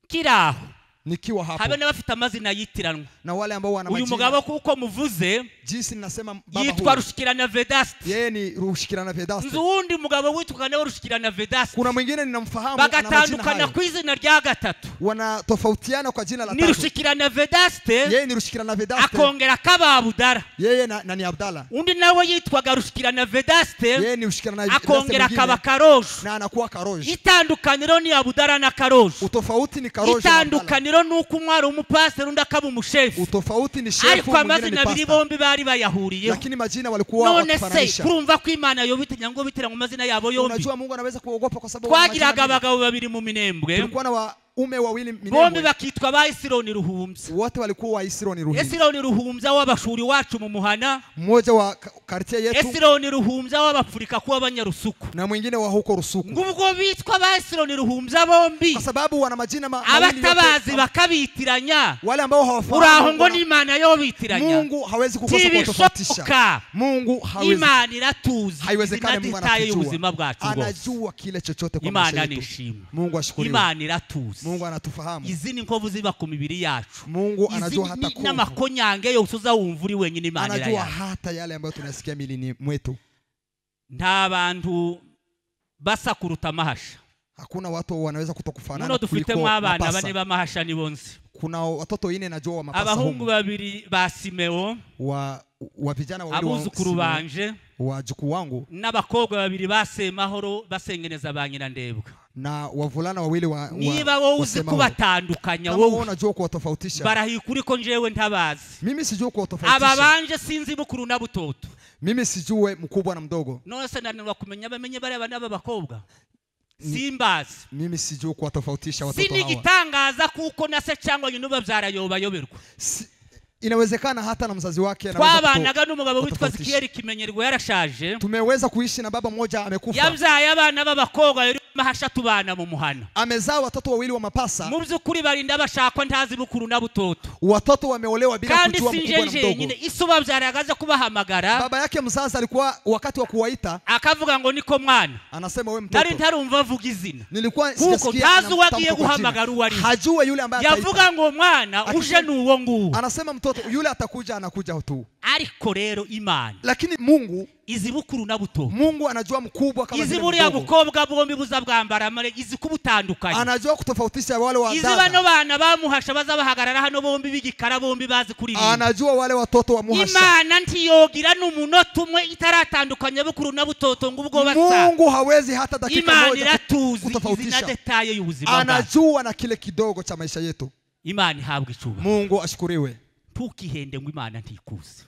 Kiri aho Nikiwa hapo. Habe n'abafite amazina yitiranwa. Na wale ambao wana majina. Uyu mugabo kuko muvuze jinsi ninasema baba huyu. Yitwa Rushikirana Vedaste. Yeye ni Rushikirana Vedaste. Nzi uwundi mugabo witwa nawe Rushikirana Vedaste. Kuna mwingine ninamfahamu ana majina Bagatandukana hayo. ku izina rya gatatu. Wanatofautiana kwa jina la Ni tatu. Rushikirana Vedaste. Yeye ni Rushikirana Vedaste. Akongera akaba Abudara. Yeye na ni Abdalla. Undi nawe yitwaga Rushikirana Vedaste. Yeye ni Rushikirana Vedaste. Akongera akaba Karojo. Na anakuwa Karojo. Itandukaniro ni Abudara na Karojo. Utofauti ni Karojo na Abdalla. Itandukaniro nuko umwe ari umupasiteri undi akaba umushefu. Utofauti ni shefu, ariko amazina abiri bombi bari bayahuriyeho. Lakini majina walikuwa wakifananisha. None se kurumva ko Imana yobitinya ngo bitira mu mazina yabo yombi. Unajua Mungu anaweza kuogopa kwa sababu twagiraga abagabo babiri mu Minembwe. Tulikuwa na waume wawili Minembwe. Bombi bakitwa ba Esironi Ruhumbya. Wote walikuwa wa Esironi Ruhumbya. Esironi Ruhumbya w'abashuri wacu mu muhana. Mmoja wa quartier yetu. Esironi Ruhumbya w'abafurika kuwa abanyarusuku. Na mwingine wa huko Rusuku. Ngubwo bitwa ba Esironi Ruhumbya bombi. Kwa sababu wana majina mawili. Abatabazi bakabitiranya. Wale ambao hawafahamu. Uraho ngo ni Imana yobitiranya. Mungu hawezi kukosa kutofautisha. Mungu hawezi. Imana iratuzi. Haiwezekani Mungu anatujua. Anajua kile chochote kwa maisha yetu. Mungu ashukuriwe. Imana iratuzi. Mungu anatufahamu. Izi ni nkovu ziba ku mibiri yacu. Mungu anajua hata kovu. N'amakonyange yose uzawumva uri wenyine Imana anajua hata yale ambayo tunasikia milini mwetu. Nta bantu basa kuruta mahasha. Hakuna watu wanaweza kutokufanana kuliko kuliko dufite abana bane b'amahasha ni bonzi. Kuna watoto ine najua wa mapasa. Abahungu babiri ba Simeo wa vijana wawili wa abuzukuru banje wajukuu wangu n'abakobwa babiri ba Semahoro basengeneza ba Nyirandebwa. Na wavulana wawili wa niba wowe uzi kubatandukanya wowe unajua kuwatofautisha. Barahikuri ko njewe ntabazi. Mimi sijui kuwatofautisha. Aba banje sinzi bukuru na butoto. Mimi sijui mkubwa na mdogo. None se nanirwa kumenya bamenye bareba n'aba bakobwa. Simbazi. Mimi sijui kuwatofautisha watoto hawa. Sinigitangaza kuko na se cyangwa nyina babyara yobayoberwa. Inawezekana hata na mzazi wake anaweza. Twabanaga n'umugabo witwa Zikieri Kimenyerwa yarashaje. Tumeweza kuishi na baba mmoja amekufa. Yabyaye abana b'abakobwa yari mahasha tubana mu muhana. Amezaa watoto wawili wa mapasa. Mu byukuri barinda bashakwa ntazi bukuru na butoto. Watoto wameolewa bila kujua mkubwa na mdogo. Kandi isuba byaragaza kubahamagara. Baba yake mzazi alikuwa wakati wa kuwaita akavuga ngo niko mwana. Anasema wewe mtoto. Nari ntarumva avuga izina. Nilikuwa sijasikia. Ntazi wagiye guhamagara uwari. Hajua yule ambaye ataita. Yavuga ngo mwana uje nuwo nguwo. Anasema mtoto yule atakuja anakuja tu. Ariko rero Imana. Lakini Mungu izi bukuru na buto. Mungu anajua mkubwa kama izi buriya bukobwa bombi buzabwambara amare izi kubutandukanya. Anajua kutofautisha wale wa dada. Izi bano bana bamuhasha bazabahagarara hano bombi bigikara bombi bazi kuririmba. Anajua wale watoto wa muhasha. Imana ntiyogira n'umunota umwe itaratandukanya bukuru na butoto ngo ubwo basa. Mungu hawezi hata dakika moja. Imana iratuzi izina detaye y'ubuzima. Anajua na kile kidogo cha maisha yetu. Imana ihabwe icyubahiro. Mungu ashukuriwe. Ntukihende ngo Imana ntikuzi.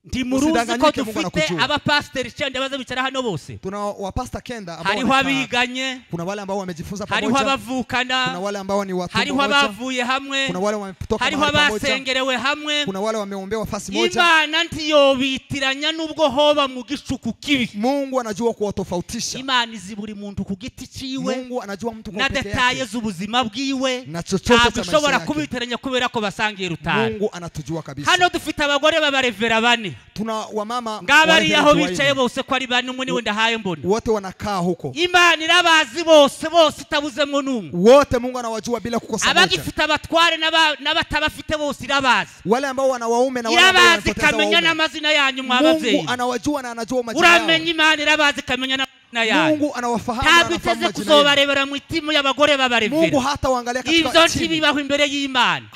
Ndimuruzi ko dufite abapasteri 9 baza bicara hano bose. Tuna wapasta 9 ambao hariho abiganye, kuna wale ambao wamejifunza pamoja, hariho abavukana, kuna wale ambao ni watu, hariho abavuye hamwe, kuna wale wametoka hariho abasengerewe hamwe, kuna wale wameombewa fasi moja. Imana ntiyobitiranya nubwo hoba mu gicuku kibi. Mungu anajua kuwatofautisha. Imana izi buri muntu ku giti ciwe. Mungu anajua mtu kwa na peke yake. Detaye z'ubuzima bwiwe. Na chochote cha maisha ushobora yake. Kubitiranya kubera ko basangiye rutare. Mungu anatujua kabisa. Hano dufite abagore babarevera bane. Tuna wamama ngabari aho bicaye bose ko ari bane umwe niwe ndahaye mbona. Wote wanakaa huko. Imana irabazi bose bose itabuzemwo numwe. Wote Mungu anawajua bila kukosa moja. Abagifite abatware n'abatabafite bose irabazi. Wale ambao wana waume na wale ambao irabazi kamenya n'amazina yanyu mwabavyeyi. Mungu anawajua na anajua majina yao. Uramenya Imana irabazi kamenya na yanyu. Mungu anawafahamu na anafahamu anafahamu majina. Kuzobarebera mu itimu y'abagore babarevera. Mungu hata waangalia katika ivyo ntibibaho imbere y'Imana.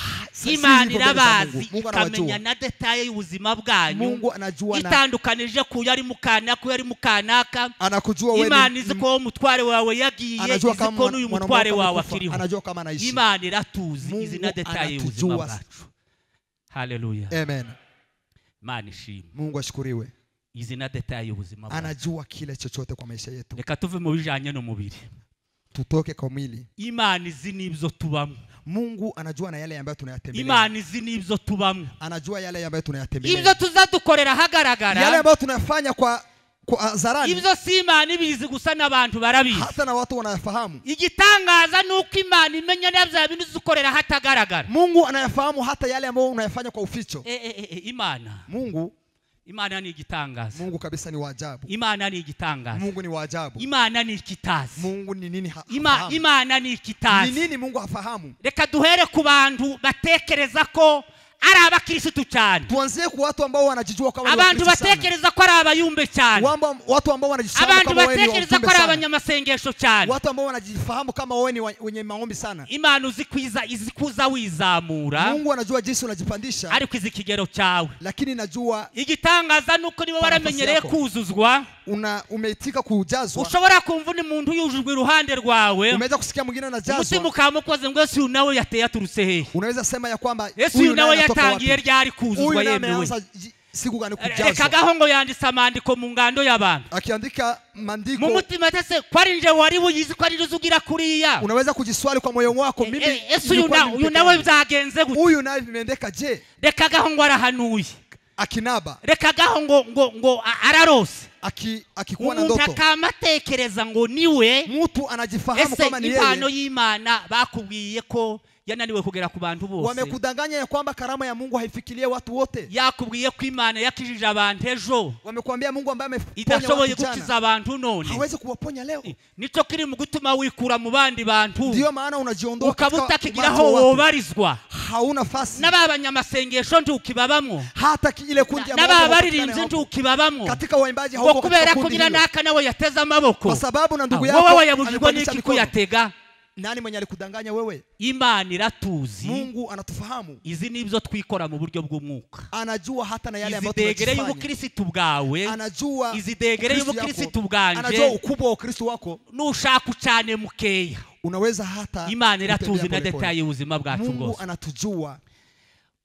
Imana irabazi ikamenya na detaye y'ubuzima bwanyu. Mungu anajua na itandukanije ku yari mukana ku yari mukanaka. Anakujua wewe. Imana izi ko umutware wawe yagiye, izi ko n'uyu mutware wawe akiriho. Anajua kama anaishi. Imana iratuzi izi na detaye y'ubuzima bwacu. Haleluya. Amen. Imana ishimwe. Mungu ashukuriwe. Izi na detaye y'ubuzima bwacu. Anajua kile chochote kwa maisha yetu. Reka tuve mu bijanye n'umubiri. Tutoke kwa mwili. Imana izi n'ibyo tubamo. Mungu anajua na yale ambayo tunayatembelea. Imana izi n'ibyo tubamo. Anajua yale ambayo tunayatembelea. Ibyo tuzadukorera hagaragara. Yale ambayo tunayafanya kwa hadharani. Ibyo si Imana ibizi gusa n'abantu barabizi. Hata na watu wanayafahamu. Igitangaza nuko Imana imenya n'abya bintu uzukorera hatagaragara. Mungu anayafahamu hata yale ambayo unayafanya kwa uficho. Imana. Mungu Imana ni igitangaza. Mungu kabisa ni wa ajabu. Imana ni igitangaza. Mungu ni wa ajabu. Imana ni ikitazi. Mungu ni nini Imana ni ikitazi. Ni nini Mungu hafahamu? Reka duhere ku bantu batekereza ko ari abakristo cyane. Tuanzie ku watu ambao wanajijua kama ni abantu batekereza ko ari abayumbe cyane. Watu ambao wanajifahamu kama abantu batekereza ko ari abanyamasengesho cyane. Watu ambao wanajifahamu kama wewe ni wenye maombi sana. Imana uzikwiza izikuza wizamura. Mungu anajua jinsi unajipandisha. Ariko izi kigero cyawe. Lakini najua igitangaza nuko niba waramenyereye kuzuzwa, umeitika kujazwa. Ushobora kumva ni muntu yujujwe iruhande rwawe. Umeweza kusikia mwingine anajazwa. Umutima ukamukoze ngo Yesu nawe yateye aturutse hehe. Unaweza sema ya kwamba Yesu nawe yatangiye ryari kuzuzwa yemewe. Siku gani kujazwa. Reka gaho ngo yanditse amandiko mu ngando y'abantu. Akiandika maandiko mu mutima tese kwari nje wari buyizi kwari ruzugira kuriya. Unaweza kujiswali kwa moyo wako, mimi Yesu uyu nawe byagenze gute? Huyu nawe vimeendeka je? Reka gaho ngo arahanuye. Akinaba. Reka gaho ngo ararose. Akikuwa na ndoto. Umuntu akamatekereza ngo niwe. Mtu anajifahamu kama ni yeye. Impano y'Imana bakubwiye ko yananiwe kugera ku bantu bose. Wamekudanganya ya kwamba karama ya Mungu haifikirie watu wote. Yakubwiye ko Imana yakijije abantu ejo. Wamekuambia Mungu ambaye ameponya idashoboye watu jana gukiza abantu none. Hawezi kuwaponya leo. Nico kiri mu gutuma wikura mu bandi bantu. Ndio maana unajiondoa katika ukabutakigiraho wobarizwa. Hauna nafasi. N'ababanyamasengesho ntukibabamwo. Hata ile kundi ya n'ababaririmbyi ntukibabamwo. Katika waimbaji hauko kubera kugira naka nawe yateza amaboko. Kwa sababu na ndugu yako wowe yabujijwe n'iki kuyatega? Nani mwenye alikudanganya wewe? Imana iratuzi. Mungu anatufahamu. Izi nibyo twikora mu buryo bw'umwuka. Anajua hata na yale ambayo tunajifanya. Izi degere y'ubukristo bwawe. Anajua izi degere y'ubukristo bwanje. Anajua ukubwa wa Ukristo wako. Nushaka ucane mukeya. Unaweza hata Imana iratuzi na detail y'ubuzima bwacu bwose. Mungu anatujua.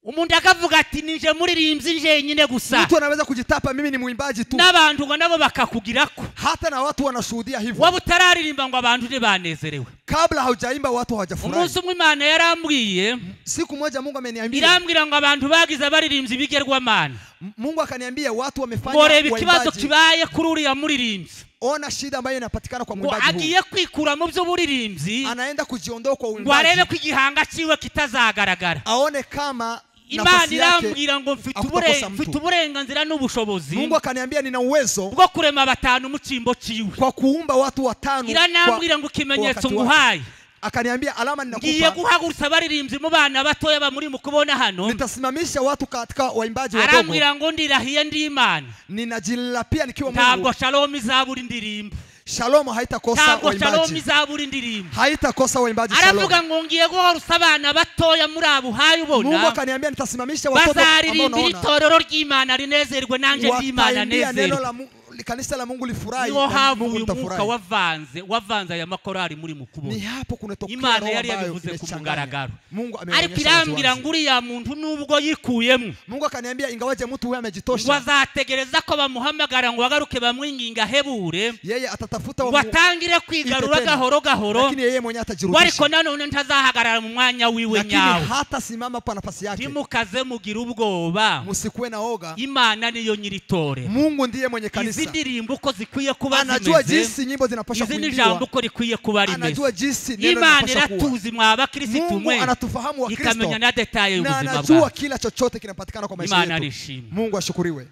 Umuntu akavuga ati nije muririmbyi nje nyine gusa. Mtu anaweza kujitapa mimi ni mwimbaji tu. N'abantu ngo nabo bakakugirako. Hata na watu wanashuhudia hivyo. Waba utararirimba ngo abantu ntibanezerewe. Kabla haujaimba watu hawajafurahi. Umunsi umwe Imana yarambwiye. Siku moja Mungu ameniambia. Irambwira ngo abantu bagize abaririmbyi bigerwamana. Mungu akaniambia watu wamefanya waimbaji. Ikibazo kibaye kuri uriya muririmbyi. Ona shida ambayo inapatikana kwa mwimbaji huyu. Agiye kwikura mu by'uburirimbyi. Anaenda kujiondoa kwa uimbaji. Ngo arebe ko igihanga ciwe kitazagaragara. Aone kama Imana irambwira ngo mfite uburenganzira n'ubushobozi. Mungu akaniambia nina uwezo bwo kurema batanu mu cyimbo ciwe. Kwa kuumba watu watano. Iranambwira ngo ikimenyetso nguhaye. Akaniambia alama ninakupa. Ngiye guhagurutsa abaririmbyi mu bana batoya bamuri mu kubona hano. Nitasimamisha watu katika waimbaji wadogo. Arambwira ngo ndirahiye ndi Imana. Ninajilapia nikiwa Mungu. Ntabwo Shalom izabura indirimbo. Shalom haitakosa waimbaji. Shalom izabura indirimbo. Haitakosa waimbaji Shalom. Aravuga ngo ngiye guhagurutsa abana batoya muri abo haye ubona. Mungu akaniambia nitasimamisha watoto ambao bazaririmbira itorero ry'Imana rinezerwe nanje ry'Imana nezerwe. Kanisa la Mungu lifurahi. Niho havuye umwuka wavanze aya makorari muri mukubona. Ni hapo kunatokea Imana yari yabivuze ku mugaragaro. Ariko irambwira ngo uriya muntu nubwo yikuyemo. Mungu akaniambia ingawaje mtu huyu amejitosha. Ngo azategereza ko bamuhamagara ngo agaruke bamwinginga hebure. Yeye atatafuta watangire kwigarura gahoro gahoro. Lakini yeye mwenyewe atajirudisha. Ariko nanone ntazahagarara mu mwanya wiwe nyawo. Lakini hata simama pa nafasi yake. Ntimukaze mugira ubwoba. Musikuwe na oga. Imana niyo nyiritorero. Mungu ndiye mwenye kanisa. Indirimbo uko zikwiye kuba zimeze. Anajua jinsi nyimbo zinapaswa kuimbiwa. Izi jambo uko rikwiye kuba rimeze. Anajua jinsi neno Imana linapaswa kuwa. iratuzi mwa abakristo mwe. Mungu anatufahamu wa Kristo. Ikamenya na detail y'ubuzima Na bwacu. anajua kila chochote kinapatikana kwa maisha Imana yetu. arishimwe. Mungu ashukuriwe.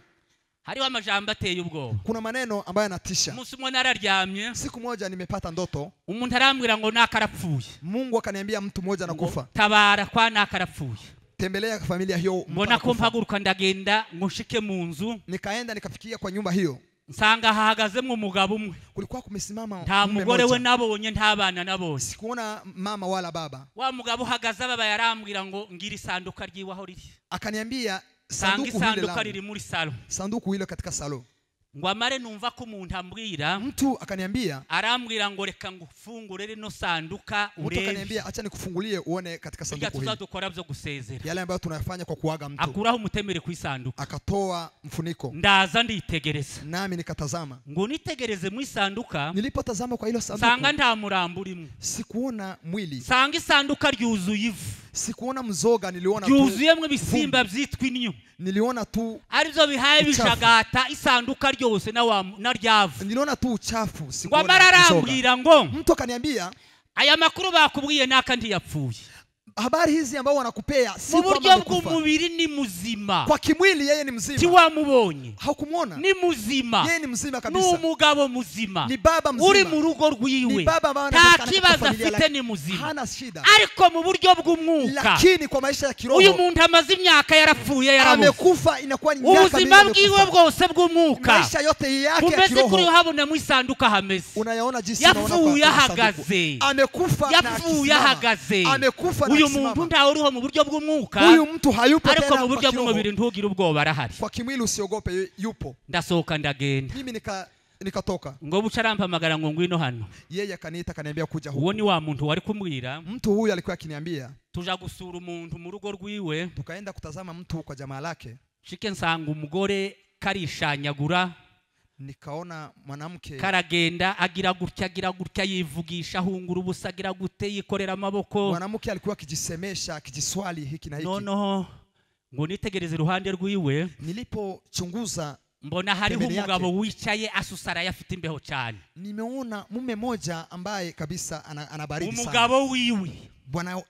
Hariho amajambo ateye ubwoba. Kuna maneno ambayo yanatisha. Umunsi umwe nararyamye. Siku moja nimepata ndoto. Umuntu arambwira ngo nakarapfuye. Mungu akaniambia mtu mmoja anakufa. Tabara kwa nakarapfuye. Tembelea familia hiyo. Mbona ko mpaguruka ndagenda ngo nshike mu nzu. Nikaenda nikafikia kwa nyumba hiyo. Nsanga hahagazemo umugabo umwe. Kulikuwa kumesimama nta mugore we nabonye nta bana nabonye. Sikuona mama wala baba. Wa mugabo uhagaze baba yarambwira ngo ngira isanduka ryiwaho riri. Akaniambia sanduku hilo sanduka riri muri salo. Sanduku hilo katika salo. Ngo amare numva ko umuntu ambwira. Mtu akaniambia. Arambwira ngo reka ngufungure rino sanduka urebe. Mtu akaniambia acha nikufungulie uone katika sanduku hili. Dukora byo gusezera. Yale ambayo tunayafanya kwa kuaga mtu. Akuraho umutemere ku isanduka. Akatoa mfuniko. Ndaza nditegereza. Nami nikatazama. Ngo nitegereze mu isanduka. Nilipotazama kwa hilo sanduku. Sanga nta murambo urimo. Sikuona mwili. Sanga isanduka ryuzuye ivu. Sikuona mzoga, niliona tu. Ryuzuyemo ibisimba byitwa inyo. Niliona tu. Aribyo bihaye bishagata isanduka ryose na ryavu. Niliona tu uchafu, sikuona mzoga. Arambwira ngo mtu akaniambia aya makuru bakubwiye naka ntiyapfuye. Habari hizi ambao wanakupea si Mu kwamba buryo amekufa. bw'umubiri ni muzima. Kwa kimwili yeye ni mzima. Tiwamubonye. Haukumuona. Ni muzima. Yeye ni mzima kabisa. Ni umugabo muzima. Ni baba mzima. Uri mu rugo rwiwe. Ni baba ambaye Nta anapatikana katika kibazo familia afite lake. ni muzima. Hana shida. Ariko mu buryo bw'umwuka. Lakini kwa maisha ya kiroho. Uyu muntu amaze imyaka yarapfuye yarabuze. Amekufa inakuwa ni miaka Ubuzima mingi bwiwe amekufa. bwose bw'umwuka. Maisha yote yake ya Kumeze kiroho. kuri habona mu isanduka hameze. Unayaona jinsi unaona kwa Yapfuye kwa sanduku. ahagaze. Amekufa na Yapfuye akisimama. ahagaze. Amekufa na Uyu akisimama. muntu ntawe uriho mu buryo bw'umwuka. Huyu mtu hayupo Ariko tena mu kwa buryo kiroho. bw'umubiri ntugire ubwoba arahari. Kwa kimwili usiogope, yupo. Ndasohoka ndagenda. Mimi nikatoka. Ngo buca arampamagara ngo ngwino hano. Yeye akaniita akaniambia kuja huku. Uwo ni wa muntu wari kumbwira. Mtu huyu alikuwa akiniambia. Tuja gusura umuntu mu rugo rwiwe. Tukaenda kutazama mtu kwa jamaa lake. Shike nsanga umugore karishanyagura. Nikaona mwanamke karagenda agira gutya yivugisha ahungura ubusa agira gute yikorera amaboko. Mwanamke alikuwa akijisemesha akijiswali hiki na hiki. Noneho ngo nitegereze iruhande rwiwe. Nilipochunguza mbona hariho umugabo wicaye asusara afite imbeho cyane. Nimeona mume moja ambaye kabisa anabaridi sana. Umugabo wiwe.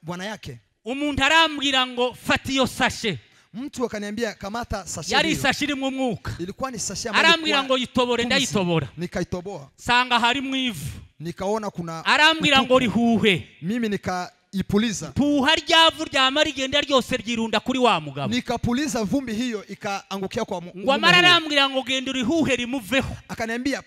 Bwana yake. Umuntu arambwira ngo fata iyo sashe. Mtu akaniambia kamata sashe. Yari sashe irimo umwuka. Ilikuwa ni sashe ambayo arambwira ngo yitobore ndayitobora. Nikaitoboa. Sanga hari mu ivu. Nikaona kuna arambwira ngo rihuhe. Mimi nikaipuliza. Puha ryavu ryama rigenda ryose ryirunda kuri wa mugabo. Nikapuliza vumbi hiyo ikaangukia kwa mume. Ngo amara arambwira ngo genda urihuhe rimuveho. Akaniambia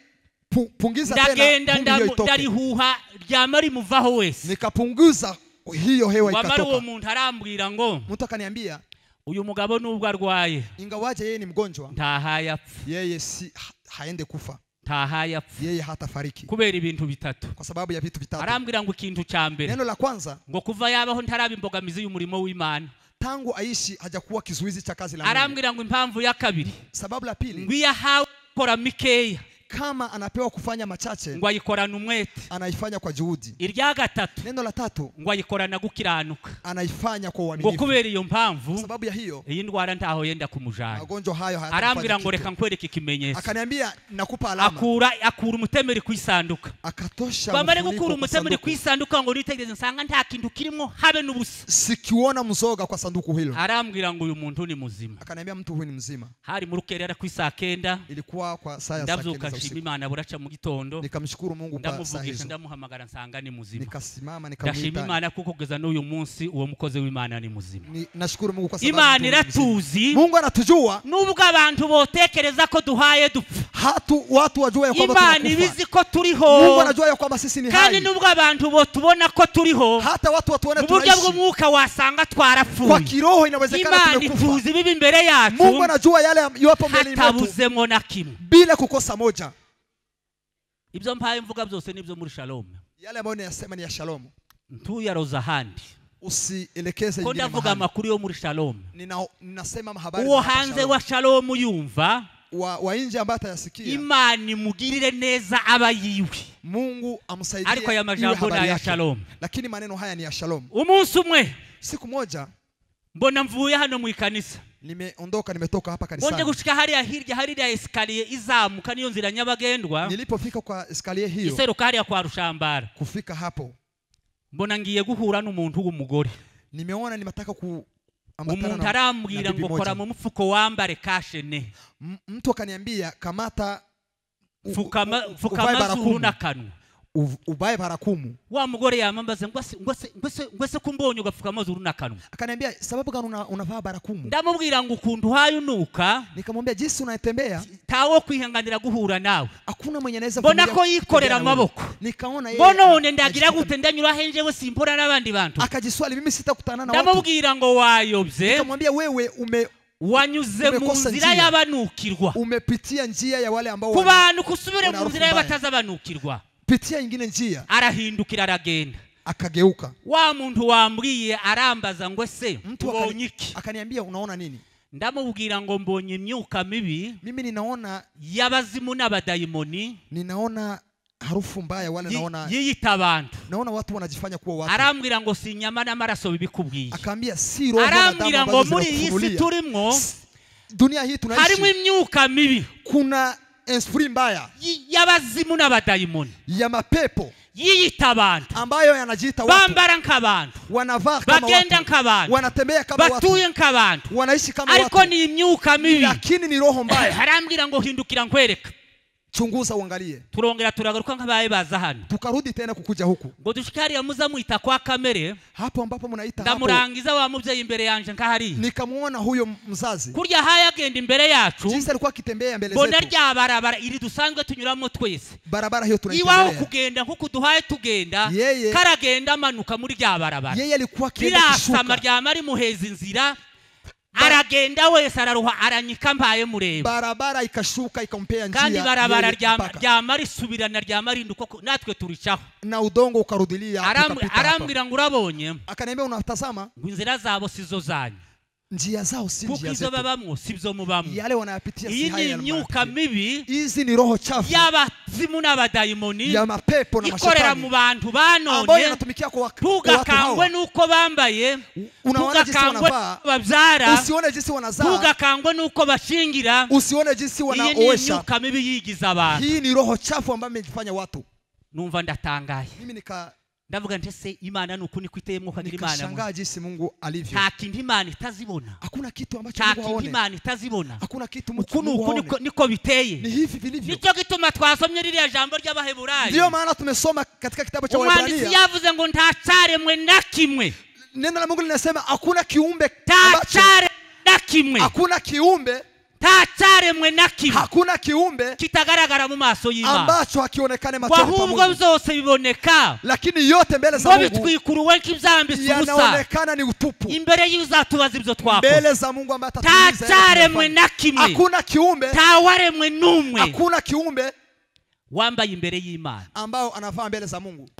pungiza tena ndagenda vumbi hiyo itoke. Ndarihuha ryama rimuvaho wese. Nikapunguza hiyo hewa Wamara uwo ikatoka. muntu arambwira ngo mtu akaniambia uyu mugabo nubwo arwaye ingawaje yeye ni mgonjwa ntahayapfa. Yeye si haende kufa. Ntahayapfa. Yeye hatafariki. Kubera ibintu bitatu. Kwa sababu ya vitu vitatu. Arambwira ngo ikintu cya mbere. Neno la kwanza ngo kuva yabaho ntaraba imbogamizi y'umurimo w'Imana. Tangu aishi hajakuwa kizuizi cha kazi la Mungu. Arambwira ngo impamvu ya kabiri. Sababu la pili. Ngo yahawe gukora mikeya. Kama anapewa kufanya machache ngo ayikorana umwete. Anaifanya kwa juhudi. Irya gatatu. Neno la tatu ngo ayikorana gukiranuka. Anaifanya kwa uaminifu. Ngo kubera iyo mpamvu sababu ya hiyo iyi ndwara ntaho yenda kumujana. Magonjwa hayo hayatamfanya. Arambwira ngo reka nkwereke ikimenyetso. Akaniambia nakupa alama. Akura umutemeri ku isanduka. Akatosha. Bamare gukura umutemeri ku isanduka ngo nitegereze nsanga nta kintu kirimo habe n'ubusa. Sikiona mzoga kwa sanduku hilo. Arambwira ngo uyu muntu ni muzima. Akaniambia mtu huyu ni mzima. Hari mu rukerera ku isaa 9. Ilikuwa kwa saa ya saa 9. Imana buraca mu gitondo. Nikamshukuru Mungu kwa saa hizo. Ndamuhamagara nsanga ni muzima. Nikasimama nikamwita. Ndashima Imana kuko kugeza n'uyu munsi uwo mukozi w'Imana ni muzima. Nashukuru Mungu kwa sababu Imana iratuzi. Mungu anatujua. Nubwo abantu botekereza ko duhaye dupfa. Hatu watu wajua ya kwamba Imana tunakufa. ibizi ko turiho. Mungu anajua ya kwamba sisi ni hai. Kandi nubwo abantu botubona ko turiho. Hata watu watuone tunaishi. Mu buryo bw'umwuka wasanga twarapfuye. Kwa kiroho inawezekana tumekufa. Imana ituzi bibi imbere yacu. Mungu anajua yale yapo mbele yetu. Hatabuzemo na kimwe. Bila kukosa moja. Ibyo mpaye mvuga byose nibyo muri Shalom. Yale ambayo ninasema ni ya Shalom. Ntuyaroza ahandi. Usielekeze ingine mahali. Ndavuga amakuru yo muri Shalom. Ninasema habari. Uwo hanze wa Shalom yumva wa nje ambaye atayasikia. Imana imugirire neza aba yiwe. Mungu amsaidie. Ariko aya majambo ni ya Shalom. Lakini maneno haya ni ya Shalom. Umunsi umwe siku moja mbona mvuye hano mu ikanisa. Nimeondoka nimetoka hapa kanisani. Bonje gushika hariya hirya hariya escalier izamuka niyo nzira nyabagendwa. Nilipofika kwa escalier hiyo. Iseruka hariya kwa Rushambara. Kufika hapo. Mbona ngiye guhura n'umuntu w'umugore. Nimeona nimetaka kuambatana na umuntu arambwira ngo kora mu mufuko wambare kashene. Mtu akaniambia kamata fukama zuru n'akanwa. Ubaye barakumu. Wa mugore yamambaze ngwese kumbonye ugafuka amazuru n'akanwa. Akaniambia sababu gani unavaa barakumu? Ndamubwira ngo ukuntu hayunuka. Nikamwambia jinsi unatembea tawo kwihanganira guhura nawe. Hakuna mwenye anaweza mbona ko yikorera amaboko. Nikaona yeye. Mbona ndagira gute ndanyura henje we simpora n'abandi bantu. Akajiswali mimi sitakutana na watu. Ndamubwira ngo wayobye. Nikamwambia wewe wanyuze mu nzira y'abanukirwa. Umepitia njia ya wale ambao ku bantu kusubire mu nzira y'abatazabanukirwa. Pitia ingine njia. Arahindukira aragenda. Akageuka. Wa muntu wambwiye arambaza ngo se ubonye iki? Akaniambia unaona nini? Ndamubwira ngo mbonye imyuka mibi. Mimi ninaona y'abazimu n'abadayimoni. Ninaona harufu mbaya wale naona yiyita abantu. Naona watu wanajifanya kuwa watu. Arambwira ngo si inyama n'amaraso bibikubwiye. Akaambia si roho na damu. Arambwira ngo muri iyi si turimwo dunia hii tunaishi harimo imyuka mibi. Kuna esprit mbaya y'abazimu n'abadayimoni ya mapepo yiyita abantu ambayo yanajiita watu, bambara nk'abantu, wanavaa kama bagenda watu, nk'abantu, wanatembea kama watu, batuye nk'abantu, wanaishi kama ariko watu, ni imyuka mibi. Lakini ni roho mbaya. Arambwira ngo hindukira nkwereka. Chunguza uangalie. Turongera turagaruka nk'abaye baza hano. Tukarudi tena kukuja huku. Ngo dushikari ya muza mwita kwa kamere. Hapo ambapo mnaita hapo. Ndamurangiza wa mubyeyi imbere yanje nkahari. Nikamuona huyo mzazi. Kurya haya agenda imbere yacu. Jinsi alikuwa akitembea mbele zetu. Bona rya barabara iri dusanzwe tunyuramo twese. Barabara hiyo tunaitembea. Iwaho kugenda nkuko duhaye tugenda. Yeye karagenda amanuka muri rya barabara. Yeye alikuwa akienda kushuka. Birasama rya mari muheza inzira. Aragenda wese araruha aranyika mbaye mureba. Barabara ikashuka ikampea njia. Kandi barabara rya mari subirana rya mari nduko natwe turicaho. Na udongo ukarudilia. Arambwira ngo urabonye. Akaniambia unatazama. Ngo inzira zabo sizo zanyu. Njia zao si njia kuko izo zetu. babamwo sibyo mubamwo. Yale wanayapitia si Iyi haya ni imyuka mibi. Hizi ni roho chafu y'abazimu n'abadayimoni ya mapepo na ikorera mashetani mu bantu banone ambayo yanatumikia kwa watu ntugakangwe hawa. nuko bambaye, Unaona jinsi ntugakangwe wanavaa, babyara, usione jinsi wanazaa, ntugakangwe nuko bashingira. usione jinsi Iyi ni wanaoesha. imyuka mibi yigiza abantu. Hii ni roho chafu ambayo imejifanya watu. Numva ndatangaye. Mimi ndavuga nti se Imana nuko niko iteye mwuka ngira Imana. Nikashangaa jinsi Mungu alivyo. Nta kintu Imana itazibona. Hakuna kitu ambacho Mungu haone. Imana itazibona. Hakuna kitu Mungu haone. Niko biteye. Ni hivi vilivyo. Nicyo gituma twasomye ririya jambo ry'Abaheburayo. Ndio maana tumesoma katika kitabu cha Waebrania. Umwanditsi yavuze ngo nta cyaremwe na kimwe. Neno la Mungu linasema hakuna kiumbe ambacho, na kimwe. Hakuna kiumbe, nta cyaremwe na kimwe. Hakuna kiumbe kitagaragara mu maso y'Imana ambacho hakionekane machoni pa Mungu. Ahubwo byose biboneka. Lakini yote mbele za Mungu bitwikuruwe nk'ibyambitse ubusa. Yanaonekana ni utupu. Imbere y'uzatubaza ibyo twakoze. Mbele za Mungu ambaye atatuuliza. Nta cyaremwe na kimwe. Hakuna kiumbe. Nta waremwe n'umwe. Hakuna kiumbe wambaye imbere y'Imana ambao anavaa mbele za Mungu.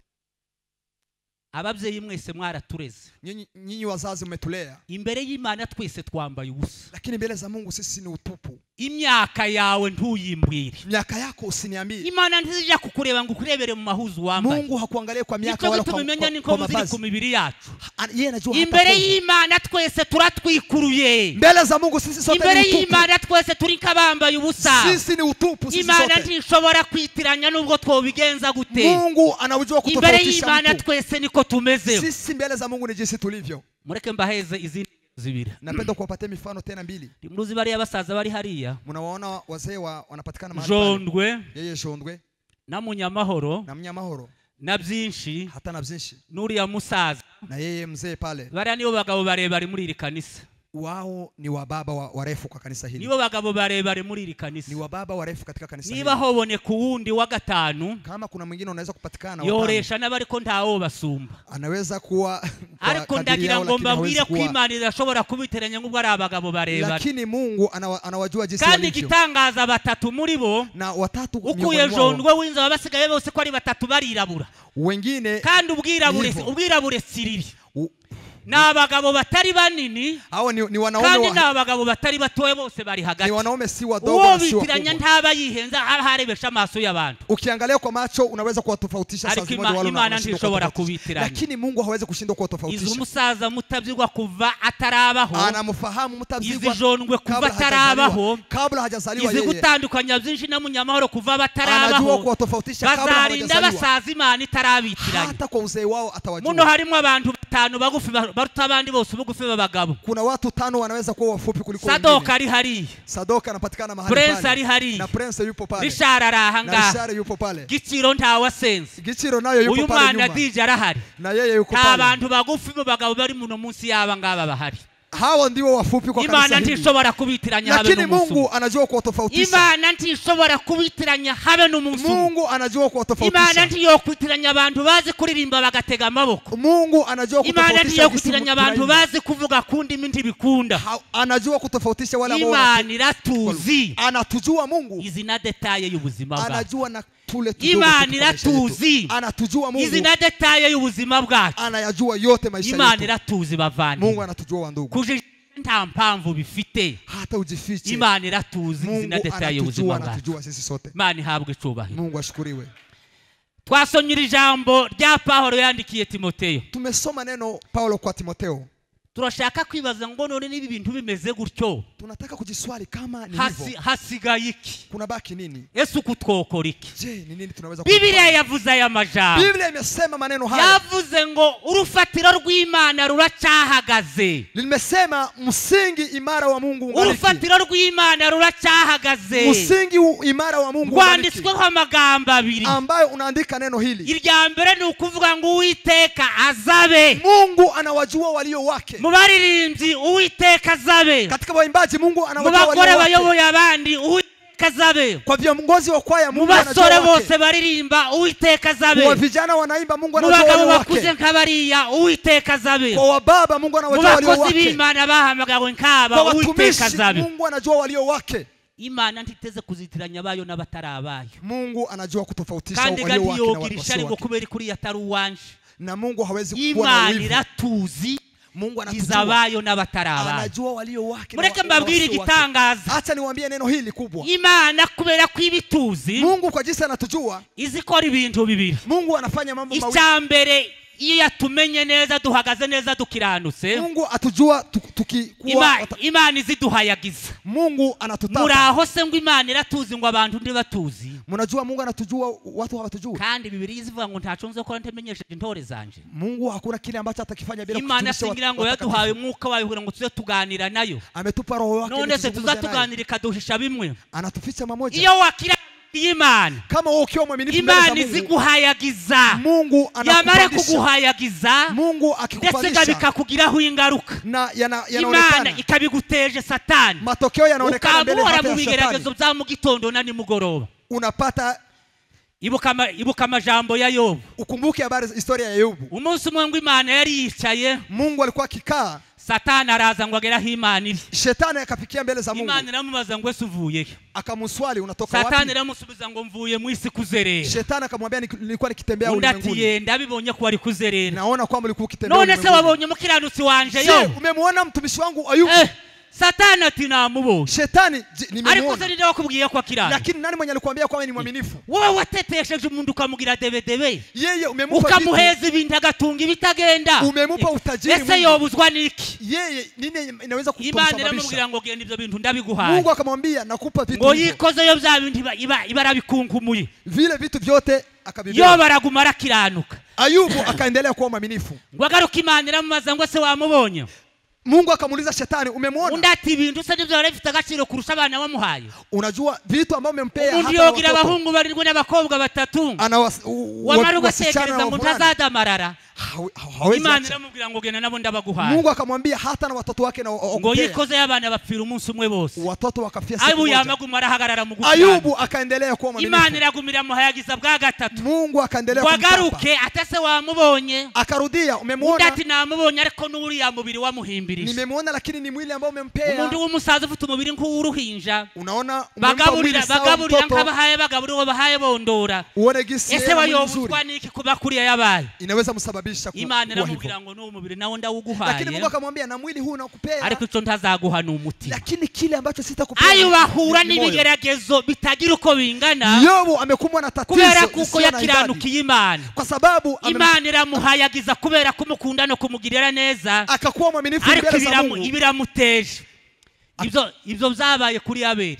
Ababyeyi mwese mwaratureze. Nyinyi wazazi mmetulea. Imbere y'Imana twese twambaye ubusa. Lakini mbele za Mungu sisi ni utupu. Imyaka yawe ntuyimbwire. Miaka yako usiniambie. Imana ntizijya kukureba ngo ukurebere mu mahuzu wambaye. Mungu hakuangalia kwa miaka wala kwa mavazi. Ku mibiri yacu. Yeye anajua. Imbere y'Imana twese turatwikuruye. Mbele za Mungu sisi sote ni utupu. Imbere y'Imana twese turi nk'abambaye ubusa. Sisi ni utupu sisi sote. Imana ntishobora kwitiranya nubwo twobigenza gute. Mungu anajua kutofautisha. Imbere y'Imana twese niko tumeze. Sisi mbele za Mungu ni jinsi tulivyo. Mureke mbaheze izindi zibiri. Napenda kuwapatia mifano tena mbili. Muruzi bari abasaza bari hariya. Mnawaona wazee wanapatikana mahali pale. Jondwe. Yeye Jondwe. Na Munyamahoro. Na Munyamahoro. Na byinshi. Hata na byinshi. Nuriya musaza. Na yeye mzee pale. Bariya nibo bagabo barebare muri iri kanisa. Wao ni wababa warefu kwa kanisa hili. Nibo bagabo barebare muri iri kanisa. Ni wababa warefu katika kanisa hili. Niba hoboneka uwundi wa gatanu, kama kuna mwingine unaweza kupatikana watano, yoresha n'abariko ntawo basumba. Anaweza kuwa ariko ndagira ngo mbabwire ko Imana irashobora kubiteranya nk'ubwo ari abagabo barebare. Lakini Mungu anawajua jinsi kandi walivyo. Gitangaza batatu muri bo, na watatu ukuye Jondwe w'inzobe basigaye bose ko ari batatu barirabura. Wengine kandi ubwirabure siriri. N'abagabo batari banini, hao ni wanaume kandi n'abagabo batari batoye bose bari hagati. Ni wanaume si wadogo na si wakubwa. Ntaba yihenza aharebesha amaso y'abantu. Ukiangalia kwa macho unaweza kuwatofautisha saa zimoja wale. Imana ntishobora kubitiranya. Lakini Mungu hawezi kushindwa kuwatofautisha. Izo umusaza mutabyigwa kuva atarabaho. Anamfahamu mutabyigwa. Izi Jondwe kuva atarabaho. Kabla hajazaliwa yeye. Izi gutandukanya byinshi na Munyamahoro kuva batarabaho. Anajua kuwatofautisha kabla hawajazaliwa. Bazarinda basaza Imana itarabitiranya. Hata kwa uzee wao atawajua. Muno harimo abantu batanu bagufi baruta abandi bose ubugufi b'abagabo. Kuna watu tano wanaweza kuwa wafupi kuliko wengine. Sadoka ari hari. Sadoka anapatikana mahali pale. Prince ari hari. Na Prince yupo pale. Richard arahanga. Na Richard yupo pale. Giciro ntawasenze. Giciro nayo yupo pale nyuma. Uyu mwana DJ arahari. Na yeye yuko pale. Abantu bagufi mu bagabo bari muno munsi y'aba ngaba bahari. Hawa ndio wafupi kwa kanisa Imana hili. ntishobora kubitiranya habe Lakini n'umunsi. Mungu anajua kuwatofautisha. Imana ntishobora kubitiranya habe n'umunsi. Mungu anajua kuwatofautisha. Imana ntiyokwitiranya abantu bazi kuririmba bagatega amaboko. Mungu anajua Imana kutofautisha. ntiyokwitiranya abantu bazi kuvuga kundi ntibikunda. Anajua kutofautisha wale ambao Imana iratuzi. Anatujua Mungu. Izi na detaye y'ubuzima bwacu. Anajua na tule tudogo. Imana iratuzi. Anatujua Mungu. Izi na detaye y'ubuzima bwacu. Anayajua yote maisha yetu. Imana iratuzi bavandi. Mungu anatujua ndugu. Kujiji nta mpamvu bifite. Hata ujifiche. Imana iratuzi izi na detaye y'ubuzima bwacu. Anatujua sisi sote. Imana ihabwe icyubahiro. Mungu ashukuriwe. Twasomye ijambo rya Paulo yandikiye Timoteyo. Tumesoma neno Paulo kwa Timotheo. Turashaka kwibaza ngo none niba ibintu bimeze gutyo, tunataka kujiswali kama ni hivyo, hasigaye iki? Kuna baki nini? Ese ukutwokora iki? Je, ni nini tunaweza? Biblia yavuze aya majambo. Biblia imesema maneno haya. Yavuze ngo urufatiro rw'Imana ruracyahagaze. Limesema msingi imara wa Mungu ungaliki. Urufatiro rw'Imana ruracyahagaze. Msingi imara wa Mungu ungaliki. Rwanditsweho amagambo abiri ambayo unaandika neno hili. Irya mbere ni ukuvuga ngo Uwiteka azabe. Mungu anawajua walio wake. Mu baririmbyi Uwiteka azabe. Katika waimbaji Mungu anawajua walio wake. Mu bagore bayoboye abandi Uwiteka azabe. Kwa viongozi wa kwaya Mungu anajua wake. Mu basore wake bose baririmba Uwiteka azabe. Kwa vijana wanaimba Mungu anajua walio wake. Mu bagabo bakuze nk'abariya Uwiteka azabe. Kwa wababa Mungu anawajua walio wake. Mu bakozi b'Imana bahamagawe nk'aba Uwiteka azabe. Mungu anajua walio wake. Imana ntiteze kuzitiranya abayo n'abatari abayo. Mungu anajua kutofautisha walio wake na wasio wake. Kubera kuri atari uwanje. Na Mungu hawezi kuwa na wivu. Imana iratuzi. Mungu anatujua. Izabayo n'abatari abayo. Anajua walio wake. Mureke mbabwire igitangaza. Acha niwaambie neno hili kubwa. Imana kubera ko ibituzi. Mungu kwa jinsi anatujua. Izikora ibintu bibiri. Mungu anafanya mambo mawili. Icyambere iyo yatumenye neza duhagaze neza dukiranutse. Mungu atujua tukikuwa Imana iziduhayagiza. Mungu anatutaka. Muraho se ngo Imana iratuzi ngo abantu ndibatuzi. Mnajua Mungu anatujua watu hawatujua. Kandi Bibiliya izivuga ngo ntaco nzokora ntemenyesheje intore zanje. Mungu hakuna kile ambacho atakifanya bila Imana kutujulisha. Imana singira ngo yaduhaye umwuka wayo kugira ngo tuze tuganira nayo. Ametupa roho wake. None se tuzatuganira ikaduhisha bimwe. Anatuficha mamoja. Iyo wakira Imana kama wewe ukiwa mwaminifu mbele za Mungu, Imana iziguhayagiza. Mungu anakupandisha. Yamara kuguhayagiza, Mungu akikupandisha, ndetse bikakugiraho ingaruka na yanaonekana. Imana ikabiguteje Satani. Matokeo yanaonekana mbele hata ya Shetani. Bya mu gitondo na nimugoroba. Unapata. Ibuka amajambo ya Yobu. Ukumbuke habari historia ya Yobu. Umunsi umwe ngo Imana yari yicaye, Mungu alikuwa akikaa, Satani araza ngo agera aho Imana iri. Shetani akafikia mbele za Mungu. Imana iramubaza ngo ese uvuye he? Akamswali unatoka wapi? Satani iramusubiza ngo mvuye mu isi kuzerera. Shetani akamwambia nilikuwa nikitembea ulimwenguni. Undi ati ndabibonye ko wari kuzerera. Naona kwamba ulikuwa ukitembea. None se wabonye umukiranutsi wanje Yobu? Umemuona mtumishi wangu Ayubu? Satani ati namubonye. Shetani nimemuona. Ariko se ninde wakubwiye ko akirana? Lakini nani mwenye alikwambia kwamba ni mwaminifu? Wowe watetesheje umuntu ukamugira debedebe. Yeye umemupa ukamuheza ibintu agatunga ibitagenda. Umemupa utajiri. Ese yobuzwa niki? Yeye nini inaweza kutusababisha? Imana iramubwira ngo genda ibyo bintu ndabiguhaye. Mungu akamwambia nakupa vitu. Ngo yikoze yo bya bintu ibarabikunkumuye. Vile vitu vyote akabibeba. Yobu araguma arakiranuka. Ayubu akaendelea kuwa mwaminifu. Ngo agaruka Imana iramubaza ngo se wamubonye? Mungu akamuuliza Shetani umemuona? Undi ati ibintu se nibyo bifite agaciro kurusha abana wamuhaye. Unajua vitu ambavyo umempea hata watoto. Undi abahungu barindwi n'abakobwa batatu. Wamara ugatekereza ngo ntazadamarara. Imana iramubwira ngo genda nabo ndabaguhaye. Mungu akamwambia hata na watoto wake na ngo yikoze y'abana bapfira umunsi umwe bose. Watoto wakafia siku moja. Ayubu yamaguma arahagarara mu gukiranuka. Ayubu akaendelea kuwa mwaminifu. Imana iragumira muhayagiza bwa gatatu. Mungu akaendelea kumtapa. Wagaruke atase wamubonye. Akarudia umemuona? Undi ati namubonye ariko n'uriya mubiri wamuhimbirije. Nimemuona lakini ni mwili ambao umempea. Umuntu w'umusaza ufite umubiri nk'uw'uruhinja. Unaona bagaburira bagaburira nkabahaye bagaburira bahaye bondora. Uone gisi ese wayobuzwa niki kuba kuriya yabaye? Inaweza msababisha Imana iramubwira ngo n'uwo mubiri nawo ndawuguhaye. Lakini Mungu akamwambia na mwili huu nakupea. Ariko ico ntazaguha n'umutima. Lakini kile ambacho sitakupea. Ayo bahura n'ibigeragezo bitagira uko bingana. Yobu amekumbwa na tatizo kubera kuko yakiranukiye Imana. Kwa sababu Imana iramuhayagiza kubera kumukunda no kumugirira neza. Akakuwa mwaminifu mbele za Mungu. Ibiramuteje. Ibyo byabaye kuri Abeli.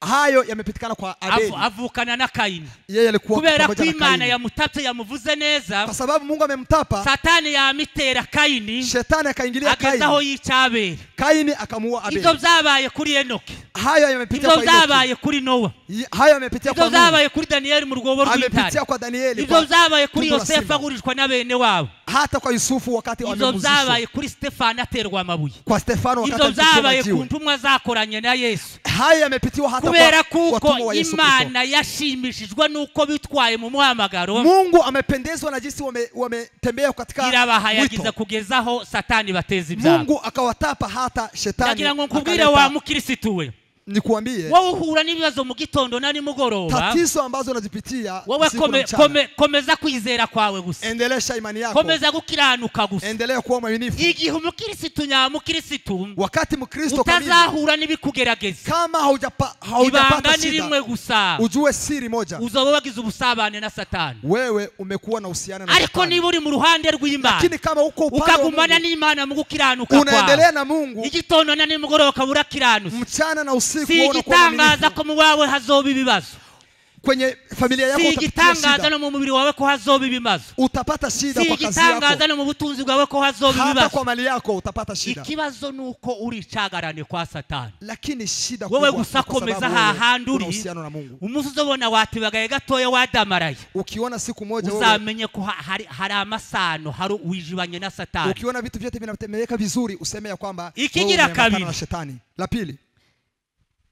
Hayo yamepitikana kwa Abeli. Avukana na Kaini. Yeye alikuwa kubera ko Imana yamutapye yamuvuze neza. Kwa sababu Mungu amemtapa. Satani yamitera Kaini. Shetani akaingilia Kaini. Agezaho yica Abeli. Kaini akamuua Abeli. Ibyo byabaye kuri Enoki. Hayo yamepitia kwa Ibyo byabaye kuri Noa. Hayo yamepitia kwa Ibyo byabaye kuri Danieli mu rwobo rw'intare. Amepitia kwa Danieli. Ibyo byabaye kuri Yosefu agurishwa na bene wabo. Hata kwa Yusufu wakati wamemuzishwa. Ibyo byabaye kuri Stefano aterwa amabuye. Kwa Stefano wakati Ibyo byabaye ku ntumwa zakoranye na Yesu. Hayo yamepitiwa hata kubera kuko Imana yashimishijwe nuko bitwaye mu muhamagaro. Mungu amependezwa na jinsi wametembea katika irabahayagiza kugezaho Satani bateza ibyago. Mungu akawatapa hata shetani. Ndagira ngo nkubwire wa mukristo we. Nikuambie, wowe uhura n'ibibazo mu gitondo na nimugoroba, tatizo ambazo unazipitia wowe usiku na mchana, komeza kwizera kwawe gusa, endelesha imani yako, komeza gukiranuka gusa. Endelea kuwa mwaminifu. Igihe umukirisitu nyamukirisitu wakati mkristo kamili utazahura n'ibikugerageza, kama haujapata ibanga ni shida, rimwe gusa, ujue siri moja, uzoba wagize ubusabane na Satani. Wewe umekuwa na uhusiano na Ariko Shetani. niba uri mu ruhande rw'Imana, Lakini kama uko upande wa ukagumana Mungu, n'Imana mu gukiranuka kwawe, unaendelea na Mungu igitondo na nimugoroba ukaba urakiranutse, mchana na usiku, si wewe unakuwa igitangaza mwaminifu. ko mu wawe hazoba ibibazo, Kwenye familia yako si utapitia igitangaza shida, no mu mubiri wawe ko hazoba ibibazo, utapata shida si kwa kazi igitangaza yako, no mu butunzi bwawe ko hazoba hata ibibazo. kwa mali yako utapata shida. Ikibazo nuko uri icagarane kwa Satani. Lakini shida Wewe kubwa ni gusa kwa komeza sababu wewe hahandi una uri, uhusiano na Mungu. umunsi uzobona watibagaye gatoya wadamaraye, Ukiona siku moja wewe uzamenye ko hari amasano, hari wijibanye na Satani. Ukiona vitu vyote vinatemeka vizuri, useme ya kwamba wewe Ikigira umeambatana kabiri. na shetani. La pili,